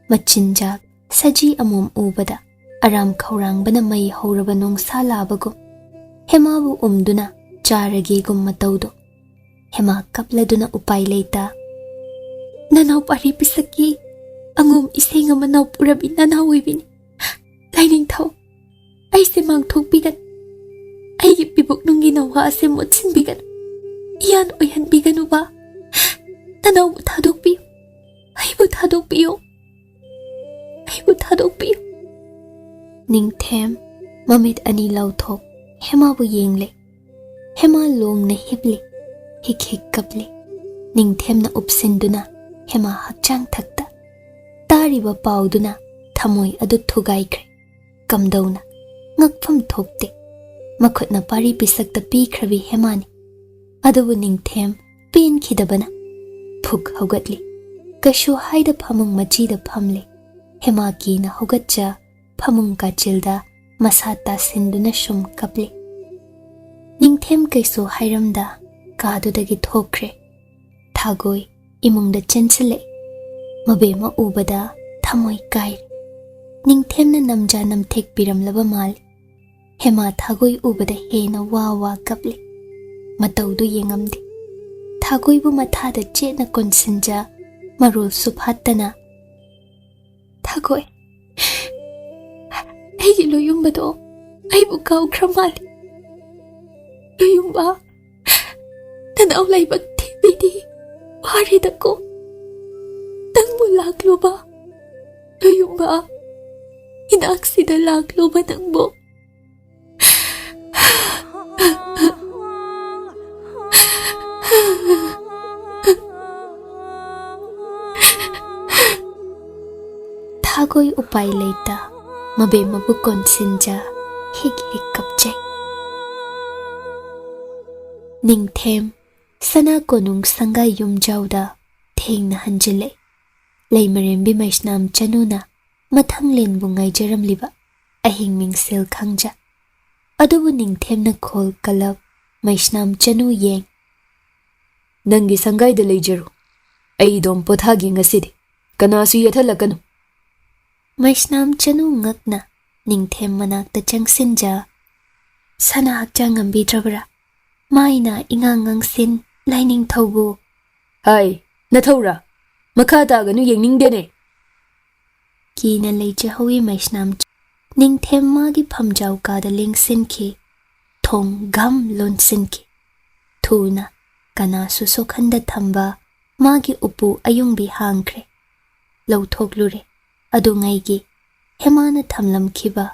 ꯃꯆꯤꯟꯖꯥꯛ ꯁꯖꯤ ꯑꯃꯣꯝ ꯎꯕꯗ ꯑꯔꯥꯝ ꯈꯧꯔꯥꯡꯕꯅ ꯃꯩ ꯍꯧꯔꯕ ꯅꯣꯡꯁꯥ ꯂꯥꯕꯒꯨꯝ ꯍꯦꯃꯥꯕꯨ ꯎꯝꯗꯨꯅ ꯆꯥꯔꯒꯦꯒꯨꯝ ꯃꯇꯧꯗꯣ꯫ ꯍꯦꯃꯥ ꯀꯞꯂꯗꯨꯅ ꯎꯄꯥꯏ ꯂꯩꯇ, "ꯅꯅꯥꯎ ꯄꯥꯔꯤ ꯄꯤꯁꯛꯀꯤ ꯑꯉꯣꯝ ꯏꯁꯩ ꯉꯝꯃ ꯅꯥꯎ ꯄꯨꯔꯕꯤ ꯅꯅꯥꯎ ꯑꯣꯏꯕꯤꯅꯤ꯫ ꯂꯥꯏꯅꯤꯡꯊꯧ, ꯑꯩꯁꯦ ꯃꯥꯡꯊꯣꯛꯄꯤꯒꯅꯨ꯫ ꯑꯩꯒꯤ ꯄꯤꯕꯨꯛꯅꯨꯡꯒꯤ ꯅꯋꯥ ꯑꯁꯦ ꯃꯨꯠꯁꯤꯟꯕꯤꯒꯅꯨ꯫ ꯏꯌꯥꯟ ꯑꯣꯏꯍꯟꯕꯤꯒꯅꯨꯕ꯫ ꯅꯅꯥꯎꯕꯨ ꯊꯥꯗꯣꯛꯄꯤꯌꯨ꯫ ꯑꯩꯕꯨ ꯊꯥꯗꯣꯛꯄꯤꯌꯨ꯫ ꯑꯩꯕꯨ ꯊꯥꯗꯣꯛꯄꯤꯌꯨ꯫" ꯅꯤꯡꯊꯦꯝ ꯃꯃꯤꯠ ꯑꯅꯤ ꯂꯥꯎꯊꯣꯛ ꯍꯦꯃꯥꯕꯨ ꯌꯦꯡꯂꯦ꯫ ꯍꯦꯃꯥ ꯂꯣꯡꯅ ꯍꯤꯞꯂꯤ꯫ ꯍꯤꯛ ꯍꯤꯛ ꯀꯞꯂꯤ꯫ ꯅꯤꯡꯊꯦꯝꯅ ꯎꯞꯁꯤꯟꯗꯨꯅ ꯍꯦꯃꯥ ꯍꯛꯆꯥꯡ ꯊꯛꯇ꯫ ꯇꯥꯔꯤꯕ ꯄꯥꯎꯗꯨꯅ ꯊꯃꯣꯏ ꯑꯗꯨ ꯊꯨꯒꯥꯏꯈ꯭ꯔꯦ꯫ ꯀꯝꯗꯧꯅ? ꯉꯛꯐꯝ ꯊꯣꯛꯇꯦ꯫ ꯃꯈꯨꯠꯅ ꯄꯥꯔꯤ ꯄꯤꯁꯛꯇ ꯄꯤꯈ꯭ꯔꯕꯤ ꯍꯦꯃꯥꯅꯤ꯫ ꯑꯗꯨꯕꯨ ꯅꯤꯡꯊꯦꯝ ꯄꯦꯟꯈꯤꯗꯕꯅ ꯐꯨꯛ ꯍꯧꯒꯠꯂꯤ꯫ ꯀꯩꯁꯨ ꯍꯥꯏꯗ ꯐꯃꯨꯡ ꯃꯆꯤꯗ ꯐꯝꯂꯦ꯫ ꯍꯦꯃꯥ ꯀꯤꯅ ꯍꯧꯒꯠꯆ ꯐꯃꯨꯡ ꯀꯥꯆꯤꯜꯗ ꯃꯁꯥ ꯇꯥꯁꯤꯟꯗꯨꯅ ꯁꯨꯝ ꯀꯞꯂꯤ꯫ ꯅꯤꯡꯊꯦꯝ ꯀꯩꯁꯨ ꯍꯥꯏꯔꯝꯗ ꯀꯥꯗꯨꯗꯒꯤ ꯊꯣꯛꯈ꯭ꯔꯦ꯫ ꯊꯥꯒꯣꯏ ꯏꯃꯨꯡꯗ ꯆꯦꯟꯁꯤꯜꯂꯛꯏ꯫ ꯃꯕꯦꯝꯃ ꯎꯕꯗ ꯊꯃꯣꯏ ꯀꯥꯏꯔꯦ꯫ ꯅꯤꯡꯊꯦꯝꯅ ꯅꯝꯖꯥ ꯅꯝꯊꯦꯛ ꯄꯤꯔꯝꯂꯕ ꯃꯥꯜꯂꯤ꯫ ꯍꯦꯃꯥ ꯊꯥꯒꯣꯏ ꯎꯕꯗ ꯍꯦꯟꯅ ꯋꯥ ꯋꯥ ꯀꯞꯂꯤ꯫ ꯃꯇꯧꯗꯨ ꯌꯦꯡꯉꯝꯗꯦ꯫ ꯊꯥꯒꯣꯏꯕꯨ ꯃꯊꯥꯗ ꯆꯦꯠꯅ ꯀꯣꯟꯁꯤꯟꯖ ꯃꯔꯣꯜꯁꯨ ꯐꯥꯠꯇꯅ, "ꯊꯥꯒꯣꯏ, ꯑꯩꯒꯤ ꯂꯣꯌꯨꯝꯕꯗꯣ ꯑꯩꯕꯨ ꯀꯥꯎꯈ꯭ꯔ ꯃꯥꯜꯂꯤ꯫ ꯂꯣꯌꯨꯝꯕ, ꯅꯅꯥꯎ ꯂꯥꯏꯕꯛ ꯊꯤꯕꯤꯗꯤ ꯋꯥꯔꯦꯗꯀꯣ꯫ ꯅꯪꯕꯨ ꯂꯥꯛꯂꯨꯕ, ꯂꯣꯌꯨꯝꯕ, ꯏꯅꯥꯛꯁꯤꯗ ꯂꯥꯛꯂꯨꯕ ꯅꯪꯕꯨ"꯫ ꯊꯥꯒꯣꯏ ꯎꯄꯥꯏ ꯂꯩꯇ ꯃꯕꯦꯝꯃꯕꯨ ꯀꯣꯟꯁꯤꯟꯖ ꯍꯤꯛ ꯍꯤꯛ ꯀꯞꯆꯩ꯫ ꯅꯤꯡꯊꯦꯝ ꯁꯅꯥ ꯀꯣꯅꯨꯡ ꯁꯪꯒꯥꯏ ꯌꯨꯝꯖꯥꯎꯗ ꯊꯦꯡꯅ ꯍꯟꯖꯤꯜꯂꯛꯏ꯫ ꯂꯩꯃꯔꯦꯝꯕꯤ ꯃꯩꯁꯅꯥꯝ ꯆꯅꯨꯅ ꯃꯊꯪꯂꯦꯟꯕꯨ ꯉꯥꯏꯖꯔꯝꯂꯤꯕ ꯑꯍꯤꯡ ꯃꯤꯡꯁꯦꯜ ꯈꯪꯖ꯫ ꯑꯗꯨꯕꯨ ꯅꯤꯡꯊꯦꯝꯅ ꯈꯣꯜ ꯀꯜꯂꯞ ꯃꯩꯁꯅꯥꯝ ꯆꯅꯨ ꯌꯦꯡ, "ꯅꯪꯒꯤ ꯁꯪꯒꯥꯏꯗ ꯂꯩꯖꯔꯨ, ꯑꯩ ꯑꯗꯨꯝ ꯄꯣꯊꯥꯒꯦ ꯉꯁꯤꯗꯤ꯫ ꯀꯅꯥꯁꯨ ꯌꯦꯠꯍꯜꯂꯛꯀꯅꯨ"꯫ ꯃꯩꯁꯅꯥꯝ ꯆꯅꯨ ꯉꯛꯅ ꯅꯤꯡꯊꯦꯝ ꯃꯅꯥꯛꯇ ꯆꯪꯁꯤꯟꯖ, "ꯁꯅꯥ ꯍꯛꯆꯥꯡ ꯉꯝꯕꯤꯗ꯭ꯔꯕ꯭ꯔꯥ? ꯃꯥꯏꯅ ꯏꯉꯥꯡ ꯉꯥꯡꯁꯤꯟ ꯂꯥꯏꯅꯤꯡꯊꯧꯕꯨ"꯫ "ꯍꯥꯏ, ꯅꯊꯧꯔꯥ? ꯃꯈꯥ ꯇꯥꯒꯅꯨ, ꯌꯦꯡꯅꯤꯡꯗꯦꯅꯦ"꯫ ꯀꯤꯅ ꯂꯩꯖꯍꯧꯏ ꯃꯩꯁꯅꯥꯝ꯫ ꯅꯤꯡꯊꯦꯝ ꯃꯥꯒꯤ ꯐꯝꯖꯥꯎ ꯀꯥꯗ ꯂꯦꯡꯁꯤꯟꯈꯤ꯫ ꯊꯣꯡ ꯘꯝ ꯂꯣꯟꯁꯤꯟꯈꯤ꯫ ꯊꯨꯅ ꯀꯅꯥꯁꯨ ꯁꯣꯛꯍꯟꯗ ꯊꯝꯕ ꯃꯥꯒꯤ ꯎꯄꯨ ꯑꯌꯨꯡꯕꯤ ꯍꯥꯡꯈ꯭ꯔꯦ꯫ ꯂꯧꯊꯣꯛꯂꯨꯔꯦ꯫ ꯑꯗꯨꯉꯩꯒꯤ ꯍꯦꯃꯥꯅ ꯊꯝꯂꯝꯈꯤꯕ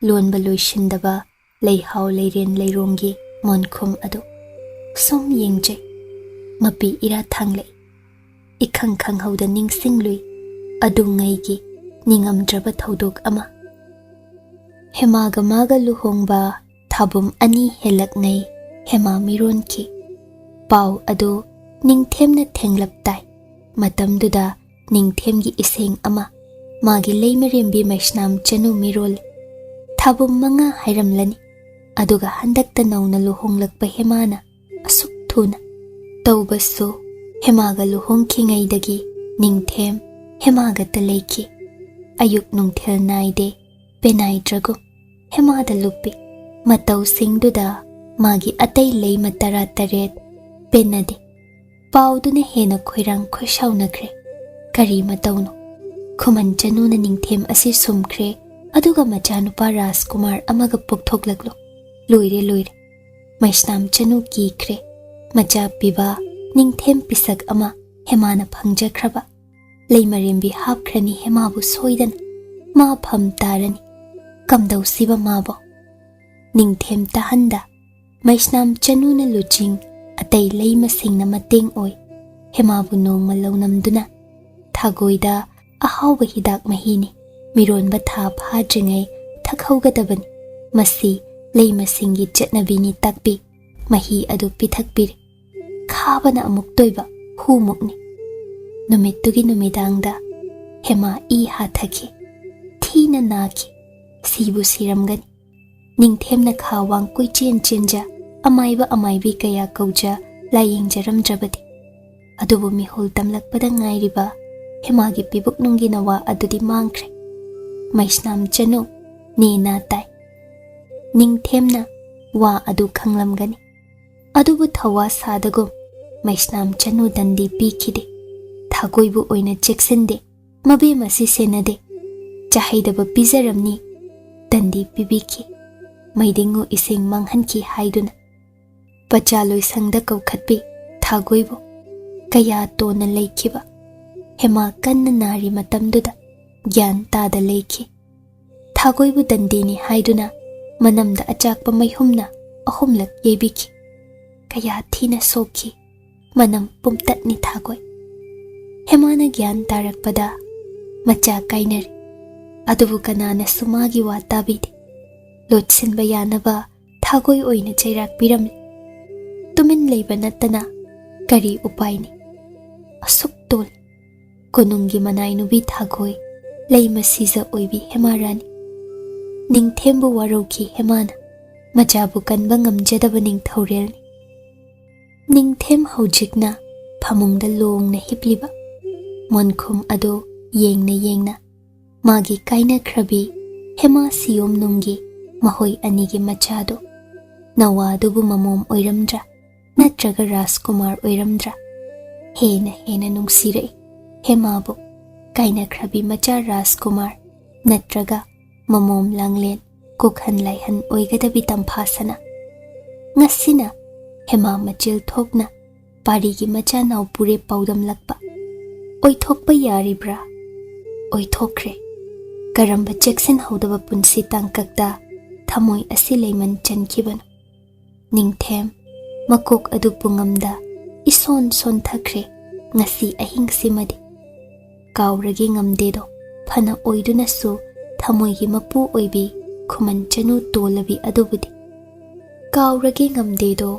ꯂꯣꯟꯕ ꯂꯣꯏꯁꯤꯟꯗꯕ ꯂꯩꯍꯥꯎ ꯂꯩꯔꯦꯟ ꯂꯩꯔꯣꯡꯒꯤ ꯃꯣꯟꯈꯨꯝ ꯑꯗꯨ ꯁꯨꯝ ꯌꯦꯡꯖꯩ꯫ ꯃꯄꯤ ꯏꯔꯥ ꯊꯥꯡꯂꯛꯏ꯫ ꯏꯈꯪ ꯈꯪꯍꯧꯗ ꯅꯤꯡꯁꯤꯡꯂꯨꯏ ꯑꯗꯨꯉꯩꯒꯤ ꯅꯤꯡꯉꯝꯗ꯭ꯔꯕ ꯊꯧꯗꯣꯛ ꯑꯃ꯫ ꯍꯦꯃꯥꯒ ꯃꯥꯒ ꯂꯨꯍꯣꯡꯕ ꯊꯥꯕꯨꯝ ꯑꯅꯤ ꯍꯦꯜꯂꯛꯉꯩ ꯍꯦꯃꯥ ꯃꯤꯔꯣꯟꯈꯤ꯫ ꯄꯥꯎ ꯑꯗꯨ ꯅꯤꯡꯊꯦꯝꯅ ꯊꯦꯡꯂꯞ ꯇꯥꯏ꯫ ꯃꯇꯝꯗꯨꯗ ꯅꯤꯡꯊꯦꯝꯒꯤ ꯏꯁꯦꯡ ꯑꯃ ꯃꯥꯒꯤ ꯂꯩꯃꯔꯦꯝꯕꯤ ꯃꯩꯁꯅꯥꯝ ꯆꯅꯨ ꯃꯤꯔꯣꯜꯂꯤ꯫ ꯊꯥꯕꯨꯝ ꯃꯉꯥ ꯍꯥꯏꯔꯝꯂꯅꯤ꯫ ꯑꯗꯨꯒ ꯍꯟꯗꯛꯇ ꯅꯧꯅ ꯂꯨꯍꯣꯡꯂꯛꯄ ꯍꯦꯃꯥꯅ ꯑꯁꯨꯛ ꯊꯨꯅ ꯇꯧꯕꯁꯨ ꯍꯦꯃꯥꯒ ꯂꯨꯍꯣꯡꯈꯤꯉꯩꯗꯒꯤ ꯅꯤꯡꯊꯦꯝ ꯍꯦꯃꯥꯒꯇ ꯂꯩꯈꯤ꯫ ꯑꯌꯨꯛ ꯅꯨꯡꯊꯤꯜ ꯅꯥꯏꯗꯦ, ꯄꯦꯅꯥꯏꯗ꯭ꯔꯒꯨꯝ ꯍꯦꯃꯥꯗ ꯂꯨꯞꯄꯤ꯫ ꯃꯇꯧꯁꯤꯡꯗꯨꯗ ꯃꯥꯒꯤ ꯑꯇꯩ ꯂꯩꯃ ꯇꯔꯥ ꯇꯔꯦꯠ ꯄꯦꯟꯅꯗꯦ꯫ ꯄꯥꯎꯗꯨꯅ ꯍꯦꯟꯅ ꯈꯣꯏꯔꯥꯡ ꯈꯣꯏꯁꯥꯎꯅꯈ꯭ꯔꯦ꯫ ꯀꯔꯤ ꯃꯇꯧꯅꯣ? ꯈꯨꯃꯟ ꯆꯅꯨꯅ ꯅꯤꯡꯊꯦꯝ ꯑꯁꯤ ꯁꯨꯝꯈ꯭ꯔꯦ, ꯑꯗꯨꯒ ꯃꯆꯥꯅꯨꯄꯥ ꯔꯥꯖꯀꯨꯃꯥꯔ ꯑꯃꯒ ꯄꯣꯛꯊꯣꯛꯂꯛꯂꯣ꯫ ꯂꯣꯏꯔꯦ, ꯂꯣꯏꯔꯦ꯫ ꯃꯩꯁꯅꯥꯝ ꯆꯅꯨ ꯀꯤꯈ꯭ꯔꯦ꯫ ꯃꯆꯥ ꯄꯤꯕ ꯅꯤꯡꯊꯦꯝ ꯄꯤꯁꯛ ꯑꯃ ꯍꯦꯃꯥꯅ ꯐꯪꯖꯈ꯭ꯔꯕ꯫ ꯂꯩꯃꯔꯦꯝꯕꯤ ꯍꯥꯞꯈ꯭ꯔꯅꯤ ꯍꯦꯃꯥꯕꯨ ꯁꯣꯏꯗꯅ꯫ ꯃꯥ ꯐꯝ ꯇꯥꯔꯅꯤ꯫ ꯀꯝꯗꯧꯁꯤꯕ ꯃꯥꯕꯣ? ꯅꯤꯡꯊꯦꯝ ꯇꯥꯍꯟꯗ ꯃꯩꯁꯅꯥꯝ ꯆꯅꯨꯅ ꯂꯨꯆꯤꯡ ꯑꯇꯩ ꯂꯩꯃꯁꯤꯡꯅ ꯃꯇꯦꯡ ꯑꯣꯏ꯫ ꯍꯦꯃꯥꯕꯨ ꯅꯣꯡꯃ ꯂꯧꯅꯝꯗꯨꯅ ꯊꯥꯒꯣꯏꯗ ꯑꯍꯥꯎꯕ ꯍꯤꯗꯥꯛ ꯃꯍꯤꯅꯤ, ꯃꯤꯔꯣꯟꯕ ꯊꯥ ꯐꯥꯗ꯭ꯔꯤꯉꯩ ꯊꯛꯍꯧꯒꯗꯕꯅꯤ꯫ ꯃꯁꯤ ꯂꯩꯃꯁꯤꯡꯒꯤ ꯆꯠꯅꯕꯤꯅꯤ ꯇꯥꯛꯄꯤ꯫ ꯃꯍꯤ ꯑꯗꯨ ꯄꯤꯊꯛꯄꯤꯔꯦ꯫ ꯈꯥꯕꯅ ꯑꯃꯨꯛꯇꯣꯏꯕ ꯍꯨꯃꯨꯛꯅꯤ꯫ ꯅꯨꯃꯤꯠꯇꯨꯒꯤ ꯅꯨꯃꯤꯗꯥꯡꯗ ꯍꯦꯃꯥ ꯏ ꯍꯥꯊꯈꯤ꯫ ꯊꯤꯅ ꯅꯥꯈꯤ꯫ ꯁꯤꯕꯨ ꯁꯤꯔꯝꯒꯅꯤ꯫ ꯅꯤꯡꯊꯦꯝꯅ ꯈꯥ ꯋꯥꯡ ꯀꯣꯏꯆꯦꯟ ꯆꯦꯟꯖ, ꯑꯃꯥꯏꯕ ꯑꯃꯥꯏꯕꯤ ꯀꯌꯥ ꯀꯧꯖ ꯂꯥꯏꯌꯦꯡꯖꯔꯝꯗ꯭ꯔꯕꯗꯤ꯫ ꯑꯗꯨꯕꯨ ꯃꯤꯍꯨꯜ ꯇꯝꯂꯛꯄꯗ ꯉꯥꯏꯔꯤꯕ ꯍꯦꯃꯥꯒꯤ ꯄꯤꯕꯨꯛꯅꯨꯡꯒꯤ ꯅꯋꯥ ꯑꯗꯨꯗꯤ ꯃꯥꯡꯈ꯭ꯔꯦ꯫ ꯃꯩꯁꯅꯥꯝ ꯆꯅꯨ ꯅꯦꯅꯥ ꯇꯥꯏ꯫ ꯅꯤꯡꯊꯦꯝꯅ ꯋꯥ ꯑꯗꯨ ꯈꯪꯂꯝꯒꯅꯤ꯫ ꯑꯗꯨꯕꯨ ꯊꯧꯋꯥ ꯁꯥꯗꯒꯨꯝ ꯃꯩꯁꯅꯥꯝ ꯆꯅꯨ ꯗꯟꯗꯤ ꯄꯤꯈꯤꯗꯦ꯫ ꯊꯥꯒꯣꯏꯕꯨ ꯑꯣꯏꯅ ꯆꯦꯛꯁꯤꯟꯗꯦ꯫ ꯃꯕꯦꯝ ꯑꯁꯤ ꯁꯦꯟꯅꯗꯦ꯫ ꯆꯍꯩꯗꯕ ꯄꯤꯖꯔꯝꯅꯤ꯫ ꯗꯟꯗꯤ ꯄꯤꯕꯤꯈꯤ꯫ ꯃꯩꯗꯤꯡꯉꯨ ꯏꯁꯤꯡ ꯃꯥꯡꯍꯟꯈꯤ ꯍꯥꯏꯗꯨꯅ꯫ ꯄꯆꯥ ꯂꯣꯏꯁꯪꯗ ꯀꯧꯈꯠꯄꯤ ꯊꯥꯒꯣꯏꯕꯨ꯫ ꯀꯌꯥ ꯇꯣꯟꯅ ꯂꯩꯈꯤꯕ꯫ ꯍꯦꯃꯥ ꯀꯟꯅ ꯅꯥꯔꯤ ꯃꯇꯝꯗꯨꯗ ꯒ꯭ꯌꯥꯟ ꯇꯥꯗ ꯂꯩꯈꯤ꯫ ꯊꯥꯒꯣꯏꯕꯨ ꯗꯟꯗꯤꯅꯤ ꯍꯥꯏꯗꯨꯅ ꯃꯅꯝꯗ ꯑꯆꯥꯛꯄ ꯃꯩꯍꯨꯝꯅ ꯑꯍꯨꯝꯂꯛ ꯌꯩꯕꯤꯈꯤ꯫ ꯀꯌꯥ ꯊꯤꯅ ꯁꯣꯛꯈꯤ꯫ ꯃꯅꯝ ꯄꯨꯝꯇꯠꯅꯤ ꯊꯥꯒꯣꯏ꯫ ꯍꯦꯃꯥꯅ ꯒ꯭ꯌꯥꯟ ꯇꯥꯔꯛꯄꯗ ꯃꯆꯥ ꯀꯥꯏꯅꯔꯦ꯫ ꯑꯗꯨꯕꯨ ꯀꯅꯥꯅꯁꯨ ꯃꯥꯒꯤ ꯋꯥ ꯇꯥꯕꯤꯗꯦ꯫ ꯂꯣꯠꯁꯤꯟꯕ ꯌꯥꯅꯕ ꯊꯥꯒꯣꯏ ꯑꯣꯏꯅ ꯆꯩꯔꯥꯛ ꯄꯤꯔꯝꯂꯦ꯫ ꯇꯨꯃꯤꯟ ꯂꯩꯕ ꯅꯠꯇꯅ ꯀꯔꯤ ꯎꯄꯥꯏꯅꯤ? ꯑꯁꯨꯛ ꯇꯣꯜꯂꯤ꯫ ꯀꯣꯅꯨꯡꯒꯤ ꯃꯅꯥꯏ ꯅꯨꯄꯤ ꯊꯥꯒꯣꯏ, ꯂꯩꯃ ꯁꯤꯖ ꯑꯣꯏꯕꯤ ꯍꯦꯃꯥ ꯔꯥꯅꯤ꯫ ꯅꯤꯡꯊꯦꯝꯕꯨ ꯋꯥꯔꯧꯈꯤ ꯍꯦꯃꯥꯅ꯫ ꯃꯆꯥꯕꯨ ꯀꯟꯕ ꯉꯝꯖꯗꯕ ꯅꯤꯡꯊꯧꯔꯦꯜꯅꯤ꯫ ꯅꯤꯡꯊꯦꯝ ꯍꯧꯖꯤꯛꯅ ꯐꯃꯨꯡꯗ ꯂꯣꯡꯅ ꯍꯤꯞꯂꯤꯕ꯫ ꯃꯣꯟꯈꯨꯝ ꯑꯗꯨ ꯌꯦꯡꯅ ꯌꯦꯡꯅ ꯃꯥꯒꯤ ꯀꯥꯏꯅꯈ꯭ꯔꯕꯤ ꯍꯦꯃꯥ ꯁꯤꯌꯣꯝꯅꯨꯡꯒꯤ ꯃꯈꯣꯏ ꯑꯅꯤꯒꯤ ꯃꯆꯥꯗꯨ, ꯅꯋꯥꯗꯨꯕꯨ ꯃꯃꯣꯝ ꯑꯣꯏꯔꯝꯗ꯭ꯔꯥ? ꯅꯠꯇ꯭ꯔꯒ ꯔꯥꯖꯀꯨꯃꯥꯔ ꯑꯣꯏꯔꯝꯗ꯭ꯔꯥ? ꯍꯦꯟꯅ ꯍꯦꯟꯅ ꯅꯨꯡꯁꯤꯔꯛꯏ ꯍꯦꯃꯥꯕꯨ꯫ ꯀꯥꯏꯅꯈ꯭ꯔꯕꯤ ꯃꯆꯥ ꯔꯥꯖꯀꯨꯃꯥꯔ ꯅꯠꯇ꯭ꯔꯒ ꯃꯃꯣꯝ ꯂꯥꯡꯂꯦꯟ ꯀꯣꯛꯍꯟ ꯂꯥꯏꯍꯟ ꯑꯣꯏꯒꯗꯕꯤ ꯇꯝꯐꯥꯁꯅ꯫ ꯉꯁꯤꯅ ꯍꯦꯃꯥ ꯃꯆꯤꯜ ꯊꯣꯛꯅ ꯄꯥꯔꯤꯒꯤ ꯃꯆꯥ ꯅꯥꯎꯄꯨꯔꯦ ꯄꯥꯎꯗꯝꯂꯛꯄ꯫ ꯑꯣꯏꯊꯣꯛꯄ ꯌꯥꯔꯤꯕ꯭ꯔꯥ? ꯑꯣꯏꯊꯣꯛꯈ꯭ꯔꯦ꯫ ꯀꯔꯝꯕ ꯆꯦꯛꯁꯤꯟꯍꯧꯗꯕ ꯄꯨꯟꯁꯤ ꯇꯥꯡꯀꯛꯇ ꯊꯃꯣꯏ ꯑꯁꯤ ꯂꯩꯃꯟ ꯆꯟꯈꯤꯕꯅꯣ? ꯅꯤꯡꯊꯦꯝ, ꯃꯀꯣꯛ ꯑꯗꯨ ꯄꯨꯡꯉꯝꯗ ꯏꯁꯣꯟ ꯁꯣꯟꯊꯈ꯭ꯔꯦ ꯉꯁꯤ ꯑꯍꯤꯡꯁꯤꯃꯗꯤ꯫ ꯀꯥꯎꯔꯒꯦ ꯉꯝꯗꯦꯗꯣ, ꯐꯅ ꯑꯣꯏꯗꯨꯅꯁꯨ ꯊꯃꯣꯏꯒꯤ ꯃꯄꯨ ꯑꯣꯏꯕꯤ ꯈꯨꯃꯟ ꯆꯅꯨ ꯇꯣꯜꯂꯕꯤ ꯑꯗꯨꯕꯨꯗꯤ꯫ ꯀꯥꯎꯔꯒꯦ ꯉꯝꯗꯦꯗꯣ,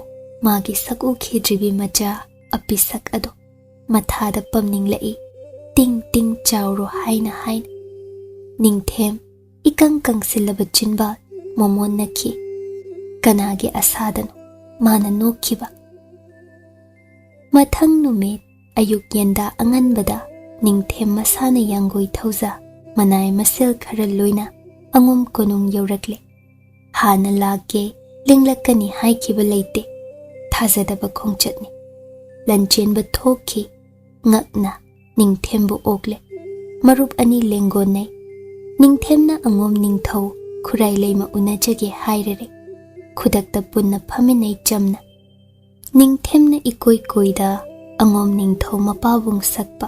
ꯃꯥꯒꯤ ꯁꯛ ꯎꯈꯤꯗ꯭ꯔꯤꯕꯤ ꯃꯆꯥ ꯑꯄꯤꯁꯛ ꯑꯗꯣ꯫ ꯃꯊꯥꯗ ꯄꯝꯅꯤꯡꯂꯛꯏ, ꯇꯤꯡ ꯇꯤꯡ ꯆꯥꯎꯔꯣ ꯍꯥꯏꯅ ꯍꯥꯏꯅ꯫ ꯅꯤꯡꯊꯦꯝ, ꯏꯀꯪ ꯀꯪꯁꯤꯜꯂꯕ ꯆꯤꯟꯕꯥꯜ ꯃꯣꯃꯣꯟꯅꯈꯤ꯫ ꯀꯅꯥꯒꯤ ꯑꯁꯥꯗꯅꯣ ꯃꯥꯅ ꯅꯣꯛꯈꯤꯕ? ꯃꯊꯪ ꯅꯨꯃꯤꯠ ꯑꯌꯨꯛ ꯌꯦꯟꯗꯥ ꯑꯉꯟꯕꯗ ꯅꯤꯡꯊꯦꯝ ꯃꯁꯥꯅ ꯌꯥꯡꯒꯣꯏ ꯊꯧꯖ ꯃꯅꯥꯏ ꯃꯁꯦꯜ ꯈꯔ ꯂꯣꯏꯅ ꯑꯉꯣꯝ ꯀꯣꯅꯨꯡ ꯌꯧꯔꯛꯂꯦ꯫ ꯍꯥꯟꯅ ꯂꯥꯛꯀꯦ, ꯂꯤꯡꯂꯛꯀꯅꯤ ꯍꯥꯏꯈꯤꯕ ꯂꯩꯇꯦ꯫ ꯊꯥꯖꯗꯕ ꯈꯣꯡꯆꯠꯅꯤ꯫ ꯂꯟꯆꯦꯟꯕ ꯊꯣꯛꯈꯤ꯫ ꯉꯛꯅ ꯅꯤꯡꯊꯦꯝꯕꯨ ꯑꯣꯛꯂꯦ꯫ ꯃꯔꯨꯞ ꯑꯅꯤ ꯂꯦꯡꯒꯣꯟꯅꯩ꯫ ꯅꯤꯡꯊꯦꯝꯅ ꯑꯉꯣꯝ ꯅꯤꯡꯊꯧ ꯈꯨꯔꯥꯏ ꯂꯩꯃ ꯎꯅꯖꯒꯦ ꯍꯥꯏꯔꯔꯦ꯫ ꯈꯨꯗꯛꯇ ꯄꯨꯟꯅ ꯐꯝꯃꯤꯟꯅꯩ ꯆꯝꯅ꯫ ꯅꯤꯡꯊꯦꯝꯅ ꯏꯀꯣꯏ ꯀꯣꯏꯗ ꯑꯉꯣꯝ ꯅꯤꯡꯊꯧ ꯃꯄꯥꯕꯨꯡ ꯁꯛꯄ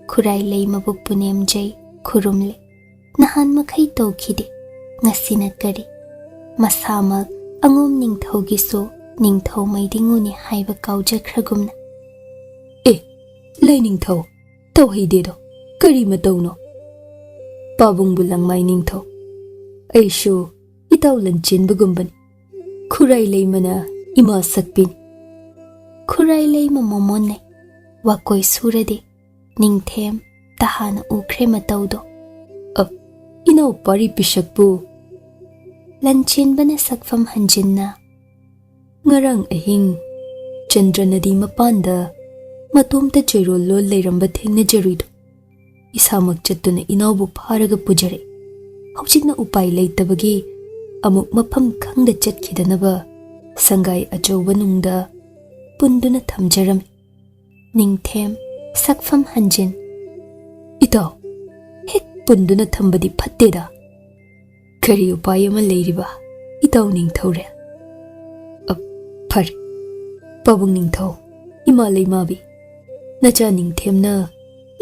ꯈꯨꯔꯥꯏ ꯂꯩꯃꯕꯨ ꯄꯨꯅꯦꯝꯖꯩ, ꯈꯨꯔꯨꯝꯂꯦ꯫ ꯅꯍꯥꯟ ꯃꯈꯩ ꯇꯧꯈꯤꯗꯦ, ꯉꯁꯤꯅ ꯀꯔꯤ? ꯃꯁꯥꯃꯛ ꯑꯉꯣꯝ ꯅꯤꯡꯊꯧꯒꯤꯁꯨ ꯅꯤꯡꯊꯧ ꯃꯩꯗꯤꯉꯨꯅꯤ ꯍꯥꯏꯕ ꯀꯥꯎꯖꯈ꯭ꯔꯒꯨꯝꯅ꯫ "ꯑꯦ, ꯂꯥꯏꯅꯤꯡꯊꯧ, ꯇꯧꯍꯩꯗꯦꯗꯣ, ꯀꯔꯤ ꯃꯇꯧꯅꯣ?" "ꯄꯥꯕꯨꯡꯕꯨ ꯂꯪꯃꯥꯏ ꯅꯤꯡꯊꯧ, ꯑꯩꯁꯨ ꯏꯇꯥꯎ ꯂꯟꯆꯦꯟꯕꯒꯨꯝꯕꯅꯤ꯫ ꯈꯨꯔꯥꯏ ꯂꯩꯃꯅ ꯏꯃꯥ ꯁꯛꯄꯤꯅꯤ꯫" ꯈꯨꯔꯥꯏ ꯂꯩꯃ ꯃꯣꯃꯣꯟꯅꯩ꯫ ꯋꯥꯀꯣꯏ ꯁꯨꯔꯗꯤ ꯅꯤꯡꯊꯦꯝ ꯇꯍꯥꯅ ꯎꯈ꯭ꯔꯦ ꯃꯇꯧꯗꯣ꯫ "ꯑ, ꯏꯅꯥꯎ ꯄꯥꯔꯤ ꯄꯤꯁꯛꯄꯨ?" ꯂꯟꯆꯦꯟꯕꯅ ꯁꯛꯐꯝ ꯍꯟꯖꯤꯟꯅ, "ꯉꯔꯥꯡ ꯑꯍꯤꯡ ꯆꯟꯗ꯭ꯔ ꯅꯗꯤ ꯃꯄꯥꯟꯗ ꯃꯇꯣꯝꯇ ꯆꯩꯔꯣꯜ ꯂꯣꯜ ꯂꯩꯔꯝꯕ ꯊꯦꯡꯅꯖꯔꯨꯏꯗꯣ꯫ ꯏꯁꯥꯃꯛ ꯆꯠꯇꯨꯅ ꯏꯅꯥꯎꯕꯨ ꯐꯥꯔꯒ ꯄꯨꯖꯔꯛꯏ꯫ ꯍꯧꯖꯤꯛꯅ ꯎꯄꯥꯏ ꯂꯩꯇꯕꯒꯤ ꯑꯃꯨꯛ ꯃꯐꯝ ꯈꯪꯗ ꯆꯠꯈꯤꯗꯅꯕ ꯁꯪꯒꯥꯏ ꯑꯆꯧꯕ ꯅꯨꯡꯗ ꯄꯨꯟꯗꯨꯅ ꯊꯝꯖꯔꯝꯃꯤ꯫" ꯅꯤꯡꯊꯦꯝ ꯁꯛꯐꯝ ꯍꯟꯖꯤꯟ, "ꯏꯇꯥꯎ, ꯍꯦꯛ ꯄꯨꯟꯗꯨꯅ ꯊꯝꯕꯗꯤ ꯐꯠꯇꯦꯗ꯫ ꯀꯔꯤ ꯎꯄꯥꯏ ꯑꯃ ꯂꯩꯔꯤꯕ, ꯏꯇꯥꯎ ꯅꯤꯡꯊꯧꯔꯦꯜ?" "ꯑ, ꯐꯔꯦ꯫ ꯄꯥꯕꯨꯡ ꯅꯤꯡꯊꯧ, ꯏꯃꯥ ꯂꯩꯃꯥꯕꯤ, ꯅꯆꯥ ꯅꯤꯡꯊꯦꯝꯅ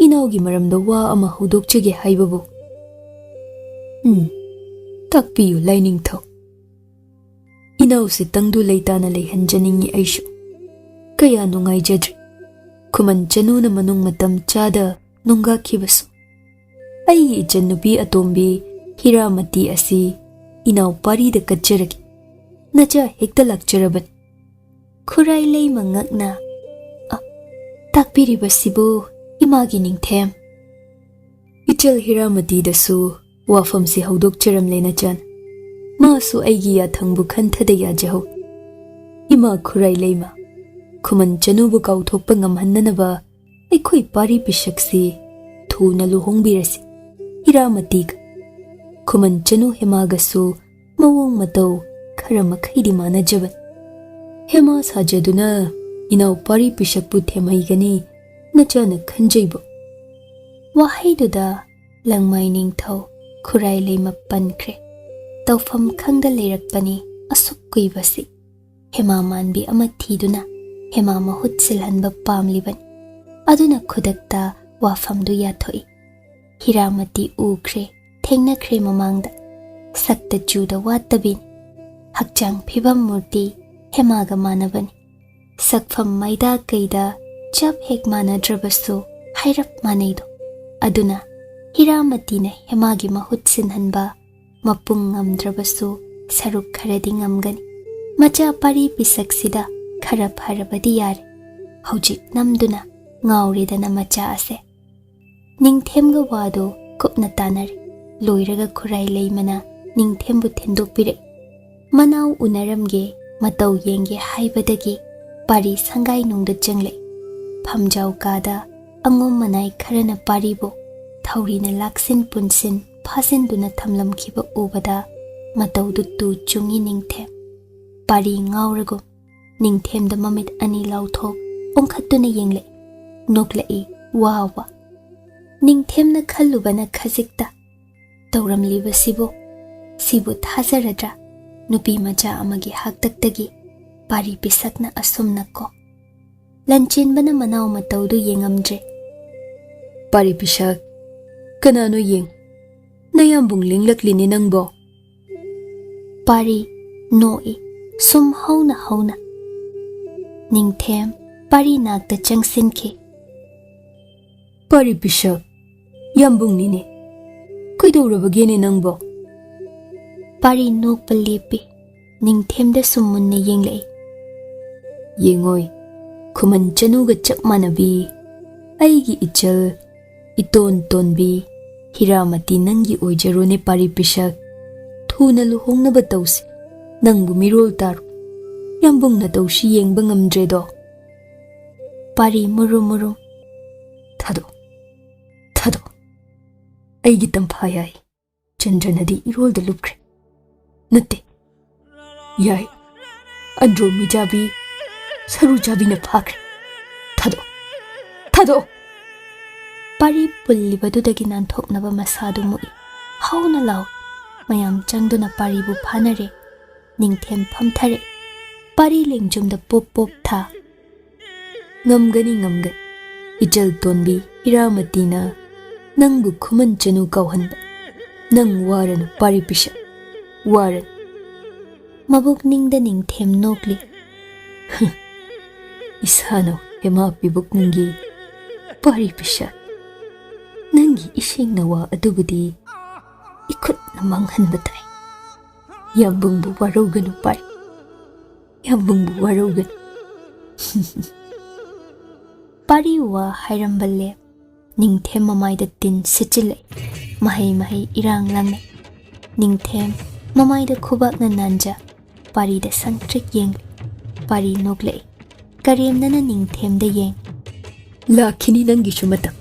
ꯏꯅꯥꯎꯒꯤ ꯃꯔꯝꯗ ꯋꯥ ꯑꯃ ꯍꯧꯗꯣꯛꯆꯒꯦ ꯍꯥꯏꯕꯕꯨ꯫" "ꯎꯝ, ꯇꯥꯛꯄꯤꯌꯨ, ꯂꯥꯏꯅꯤꯡꯊꯧ꯫" "ꯏꯅꯥꯎꯁꯦ ꯇꯪꯗꯨ ꯂꯩꯇꯥꯅ ꯂꯩꯍꯟꯖꯅꯤꯡꯉꯤ ꯑꯩꯁꯨ꯫ ꯀꯌꯥ ꯅꯨꯡꯉꯥꯏꯖꯗ꯭ꯔꯤ ꯈꯨꯃꯟ ꯆꯅꯨꯅ ꯃꯅꯨꯡ ꯃꯇꯝ ꯆꯥꯗ ꯅꯨꯡꯒꯥꯈꯤꯕꯁꯨ꯫ ꯑꯩꯒꯤ ꯏꯆꯟꯅꯨꯄꯤ ꯑꯇꯣꯝꯕꯤ ꯍꯤꯔꯥꯃꯇꯤ ꯑꯁꯤ ꯏꯅꯥꯎ ꯄꯥꯔꯤꯗ ꯀꯠꯆꯔꯒꯦ꯫ ꯅꯆꯥ ꯍꯦꯛꯇ ꯂꯥꯛꯆꯔꯕꯅꯤ꯫" ꯈꯨꯔꯥꯏ ꯂꯩꯃ ꯉꯛꯅ, "ꯑ, ꯇꯥꯛꯄꯤꯔꯤꯕꯁꯤꯕꯨ ꯏꯃꯥꯒꯤ ꯅꯤꯡꯊꯦꯝ?" "ꯏꯆꯜ ꯍꯤꯔꯥꯃꯇꯤꯗꯁꯨ ꯋꯥꯐꯝꯁꯤ ꯍꯧꯗꯣꯛꯆꯔꯝꯂꯦ ꯅꯆꯟ꯫ ꯃꯥꯁꯨ ꯑꯩꯒꯤ ꯌꯥꯊꯪꯕꯨ ꯈꯟꯊꯗ ꯌꯥꯖꯍꯧ꯫ ꯏꯃꯥ ꯈꯨꯔꯥꯏ ꯂꯩꯃ, ꯈꯨꯃꯟ ꯆꯅꯨꯕꯨ ꯀꯥꯎꯊꯣꯛꯄ ꯉꯝꯍꯟꯅꯅꯕ ꯑꯩꯈꯣꯏ ꯄꯥꯔꯤ ꯄꯤꯁꯛꯁꯤ ꯊꯨꯅ ꯂꯨꯍꯣꯡꯕꯤꯔꯁꯤ꯫ ꯍꯤꯔꯥꯃꯇꯤꯒ ꯈꯨꯃꯟ ꯆꯅꯨ ꯍꯦꯃꯥꯒꯁꯨ ꯃꯑꯣꯡ ꯃꯇꯧ ꯈꯔ ꯃꯈꯩꯗꯤ ꯃꯥꯟꯅꯖꯕꯅꯤ꯫ ꯍꯦꯃꯥ ꯁꯥꯖꯗꯨꯅ ꯏꯅꯥꯎ ꯄꯥꯔꯤ ꯄꯤꯁꯛꯄꯨ ꯊꯦꯝꯍꯩꯒꯅꯤ ꯅꯆꯥꯅ ꯈꯟꯖꯩꯕꯣ?" ꯋꯥꯍꯩꯗꯨꯗ ꯂꯪꯃꯥꯏ ꯅꯤꯡꯊꯧ ꯈꯨꯔꯥꯏ ꯂꯩꯃ ꯄꯟꯈ꯭ꯔꯦ꯫ ꯇꯧꯐꯝ ꯈꯪꯗ ꯂꯩꯔꯛꯄꯅꯤ ꯑꯁꯨꯛ ꯀꯨꯏꯕꯁꯤ꯫ ꯍꯦꯃꯥ ꯃꯥꯟꯕꯤ ꯑꯃ ꯊꯤꯗꯨꯅ ꯍꯦꯃꯥ ꯃꯍꯨꯠ ꯁꯤꯜꯍꯟꯕ ꯄꯥꯝꯂꯤꯕꯅꯤ꯫ ꯑꯗꯨꯅ ꯈꯨꯗꯛꯇ ꯋꯥꯐꯝꯗꯨ ꯌꯥꯊꯣꯛꯏ꯫ ꯍꯤꯔꯥꯃꯇꯤ ꯎꯈ꯭ꯔꯦ, ꯊꯦꯡꯅꯈ꯭ꯔꯦ ꯃꯃꯥꯡꯗ꯫ ꯁꯛꯇ ꯆꯨꯗ ꯋꯥꯠꯇꯕꯤꯅꯤ꯫ ꯍꯛꯆꯥꯡ ꯐꯤꯕꯝ ꯃꯨꯔꯇꯤ ꯍꯦꯃꯥꯒ ꯃꯥꯟꯅꯕꯅꯤ꯫ ꯁꯛꯐꯝ ꯃꯥꯏꯗꯥ ꯀꯩꯗ ꯆꯞ ꯍꯦꯛ ꯃꯥꯟꯅꯗ꯭ꯔꯕꯁꯨ ꯍꯥꯏꯔꯞ ꯃꯥꯟꯅꯩꯗꯣ꯫ ꯑꯗꯨꯅ ꯍꯤꯔꯥꯃꯇꯤꯅ ꯍꯦꯃꯥꯒꯤ ꯃꯍꯨꯠ ꯁꯤꯟꯍꯟꯕ ꯃꯄꯨꯡ ꯉꯝꯗ꯭ꯔꯕꯁꯨ ꯁꯔꯨꯛ ꯈꯔꯗꯤ ꯉꯝꯒꯅꯤ꯫ ꯃꯆꯥ ꯄꯥꯔꯤ ꯄꯤꯁꯛꯁꯤꯗ ꯈꯔ ꯐꯔꯕꯗꯤ ꯌꯥꯔꯦ꯫ ꯍꯧꯖꯤꯛ ꯅꯝꯗꯨꯅ ꯉꯥꯎꯔꯦꯗꯅ ꯃꯆꯥ ꯑꯁꯦ꯫ ꯅꯤꯡꯊꯦꯝꯒ ꯋꯥꯗꯣ ꯀꯨꯞꯅ ꯇꯥꯟꯅꯔꯦ꯫ ꯂꯣꯏꯔꯒ ꯈꯨꯔꯥꯏ ꯂꯩꯃꯅ ꯅꯤꯡꯊꯦꯝꯕꯨ ꯊꯤꯟꯗꯣꯛꯄꯤꯔꯛꯏ꯫ ꯃꯅꯥꯎ ꯎꯅꯔꯝꯒꯦ, ꯃꯇꯧ ꯌꯦꯡꯒꯦ ꯍꯥꯏꯕꯗꯒꯤ ꯄꯥꯔꯤ ꯁꯪꯒꯥꯏꯅꯨꯡꯗ ꯆꯪꯂꯛꯏ꯫ ꯐꯝꯖꯥꯎ ꯀꯥꯗ ꯑꯉꯣꯝ ꯃꯅꯥꯏ ꯈꯔꯅ ꯄꯥꯔꯤꯕꯨ ꯊꯧꯔꯤꯅ ꯂꯥꯛꯁꯤꯟ ꯄꯨꯟꯁꯤꯟ ꯐꯥꯖꯤꯟꯗꯨꯅ ꯊꯝꯂꯝꯈꯤꯕ ꯎꯕꯗ ꯃꯇꯧꯗꯨ ꯇꯨ ꯆꯨꯡꯉꯤ ꯅꯤꯡꯊꯦꯝ꯫ ꯄꯥꯔꯤ ꯉꯥꯎꯔꯒꯨꯝ ꯅꯤꯡꯊꯦꯝꯗ ꯃꯃꯤꯠ ꯑꯅꯤ ꯂꯥꯎꯊꯣꯛ ꯑꯣꯟꯈꯠꯇꯨꯅ ꯌꯦꯡꯂꯛꯏ꯫ ꯅꯣꯛꯂꯛꯏ ꯋꯥ ꯋꯥ꯫ ꯅꯤꯡꯊꯦꯝꯅ ꯈꯜꯂꯨꯕꯅ ꯈꯖꯤꯛꯇ ꯇꯧꯔꯝꯂꯤꯕꯁꯤꯕꯨ? ꯁꯤꯕꯨ ꯊꯥꯖꯔꯗ꯭ꯔꯥ? ꯅꯨꯄꯤ ꯃꯆꯥ ꯑꯃꯒꯤ ꯍꯥꯛꯇꯛꯇꯒꯤ ꯄꯥꯔꯤ ꯄꯤꯁꯛꯅ ꯑꯁꯨꯝꯅ ꯀꯣ꯫ ꯂꯟꯆꯦꯟꯕꯅ ꯃꯅꯥꯎ ꯃꯇꯧꯗꯨ ꯌꯦꯡꯉꯝꯗ꯭ꯔꯦ꯫ "ꯄꯥꯔꯤ ꯄꯤꯁꯛ, ꯀꯅꯥꯅꯣ ꯌꯦꯡ? ꯅꯌꯥꯝꯕꯨꯡ ꯂꯤꯡꯂꯛꯂꯤꯅꯦ ꯅꯪꯕꯣ?" ꯄꯥꯔꯤ ꯅꯣꯛꯏ ꯁꯨꯝ ꯍꯧꯅ ꯍꯧꯅ꯫ ꯅꯤꯡꯊꯦꯝ ꯄꯥꯔꯤ ꯅꯥꯛꯇ ꯆꯪꯁꯤꯟꯈꯤ꯫ "ꯄꯥꯔꯤ ꯄꯤꯁꯛ, ꯌꯥꯝꯕꯨꯡꯅꯤꯅꯦ꯫ ꯀꯩꯗꯧꯔꯕꯒꯦꯅꯦ ꯅꯪꯕꯣ?" ꯄꯥꯔꯤ ꯅꯣꯛꯄ ꯂꯦꯞꯄꯤ꯫ ꯅꯤꯡꯊꯦꯝꯗ ꯁꯨꯝ ꯃꯨꯟꯅ ꯌꯦꯡꯂꯛꯏ꯫ "ꯌꯦꯡꯉꯣꯏ, ꯈꯨꯃꯟ ꯆꯅꯨꯒ ꯆꯞ ꯃꯥꯟꯅꯕꯤ ꯑꯩꯒꯤ ꯏꯆꯜ, ꯏꯇꯣꯟ ꯇꯣꯟꯕꯤ ꯍꯤꯔꯥꯃꯇꯤ ꯅꯪꯒꯤ ꯑꯣꯏꯖꯔꯣꯅꯦ ꯄꯥꯔꯤ ꯄꯤꯁꯛ꯫ ꯊꯨꯅ ꯂꯨꯍꯣꯡꯅꯕ ꯇꯧꯁꯤ꯫ ꯅꯪꯕꯨ ꯃꯤꯔꯣꯜ ꯇꯥꯔꯣ꯫ ꯌꯥꯝꯕꯨꯡ ꯅꯇꯧꯁꯤ ꯌꯦꯡꯕ ꯉꯝꯗ꯭ꯔꯦꯗꯣ꯫" ꯄꯥꯔꯤ ꯃꯨꯔꯨꯝ ꯃꯨꯔꯨꯝ꯫ "ꯊꯥꯗꯣꯛ, ꯊꯥꯗꯣꯛ꯫ ꯑꯩꯒꯤ ꯇꯝꯐꯥ ꯌꯥꯏ꯫ ꯆꯟꯗ꯭ꯔꯅꯗꯤ ꯏꯔꯣꯜꯗ ꯂꯨꯞꯈ꯭ꯔꯦ꯫ ꯅꯠꯇꯦ, ꯌꯥꯏ, ꯑꯟꯗ꯭ꯔꯣ ꯃꯤꯖꯥꯕꯤ, ꯁꯔꯨ ꯆꯥꯕꯤꯅ ꯐꯥꯈ꯭ꯔꯦ꯫ ꯊꯥꯗꯣꯛ, ꯊꯥꯗꯣꯛ!" ꯄꯥꯔꯤ ꯄꯨꯜꯂꯤꯕꯗꯨꯗꯒꯤ ꯅꯥꯟꯊꯣꯛꯅꯕ ꯃꯁꯥꯗꯨ ꯃꯨꯛꯏ꯫ ꯍꯧꯅ ꯂꯥꯎ! ꯃꯌꯥꯝ ꯆꯪꯗꯨꯅ ꯄꯥꯔꯤꯕꯨ ꯐꯥꯅꯔꯦ꯫ ꯅꯤꯡꯊꯦꯝ ꯐꯝꯊꯔꯦ꯫ ꯄꯥꯔꯤ ꯂꯦꯡꯖꯨꯝꯗ ꯄꯣꯞ ꯄꯣꯞ ꯊꯥ꯫ "ꯉꯝꯒꯅꯤ, ꯉꯝꯒꯅꯤ꯫ ꯏꯆꯜ ꯇꯣꯟꯕꯤ ꯍꯤꯔꯥꯃꯇꯤꯅ ꯅꯪꯕꯨ ꯈꯨꯃꯟ ꯆꯅꯨ ꯀꯧꯍꯟꯕ꯫ ꯅꯪ ꯋꯥꯔꯅꯨ ꯄꯥꯔꯤ ꯄꯤꯁꯛ, ꯋꯥꯔꯅꯨ꯫" ꯃꯕꯨꯛꯅꯤꯡꯗ ꯅꯤꯡꯊꯦꯝ ꯅꯣꯛꯂꯤ꯫ "ꯏꯁꯥꯅ ꯍꯦꯃꯥ ꯄꯤꯕꯨꯛꯅꯤꯡꯒꯤ ꯄꯥꯔꯤ ꯄꯤꯁꯥ, ꯅꯪꯒꯤ ꯏꯁꯤꯡ ꯅꯋꯥ ꯑꯗꯨꯕꯨꯗꯤ ꯏꯈꯨꯠꯅ ꯃꯥꯡꯍꯟꯕ ꯇꯥꯏ꯫ ꯌꯥꯝꯕꯨꯡꯕꯨ ꯋꯥꯔꯧꯒꯅꯨ ꯄꯥꯔꯤ, ꯌꯥꯝꯕꯨꯡꯕꯨ ꯋꯥꯔꯧꯒꯅꯨ꯫" ꯄꯥꯔꯤ ꯋꯥ ꯍꯥꯏꯔꯝꯕ ꯂꯦꯞ꯫ ꯅꯤꯡꯊꯦꯝ ꯃꯃꯥꯏꯗ ꯇꯤꯟ ꯁꯤꯠꯆꯤꯜꯂꯛꯏ꯫ ꯃꯍꯩ ꯃꯍꯩ ꯏꯔꯥꯡ ꯂꯥꯡꯅꯩ꯫ ꯅꯤꯡꯊꯦꯝ ꯃꯃꯥꯏꯗ ꯈꯨꯕꯥꯛꯅ ꯅꯥꯟꯖ ꯄꯥꯔꯤꯗ ꯁꯪꯇ꯭ꯔꯤꯛ ꯌꯦꯡꯂꯤ꯫ ꯄꯥꯔꯤ ꯅꯣꯛꯂꯛꯏ꯫ ꯀꯔꯦꯝꯅꯅ ꯅꯤꯡꯊꯦꯝꯗ ꯌꯦꯡ꯫ "ꯂꯥꯛꯈꯤꯅꯤ ꯅꯪꯒꯤꯁꯨ ꯃꯇꯝ꯫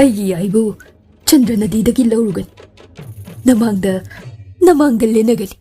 ꯑꯩꯒꯤ ꯌꯥꯏꯕꯨ ꯆꯟꯗ꯭ꯔ ꯅꯗꯤꯗꯒꯤ ꯂꯧꯔꯨꯒꯅꯤ꯫ ꯅꯃꯥꯡꯗ, ꯅꯃꯥꯡꯗ ꯂꯦꯟꯅꯒꯅꯤ꯫"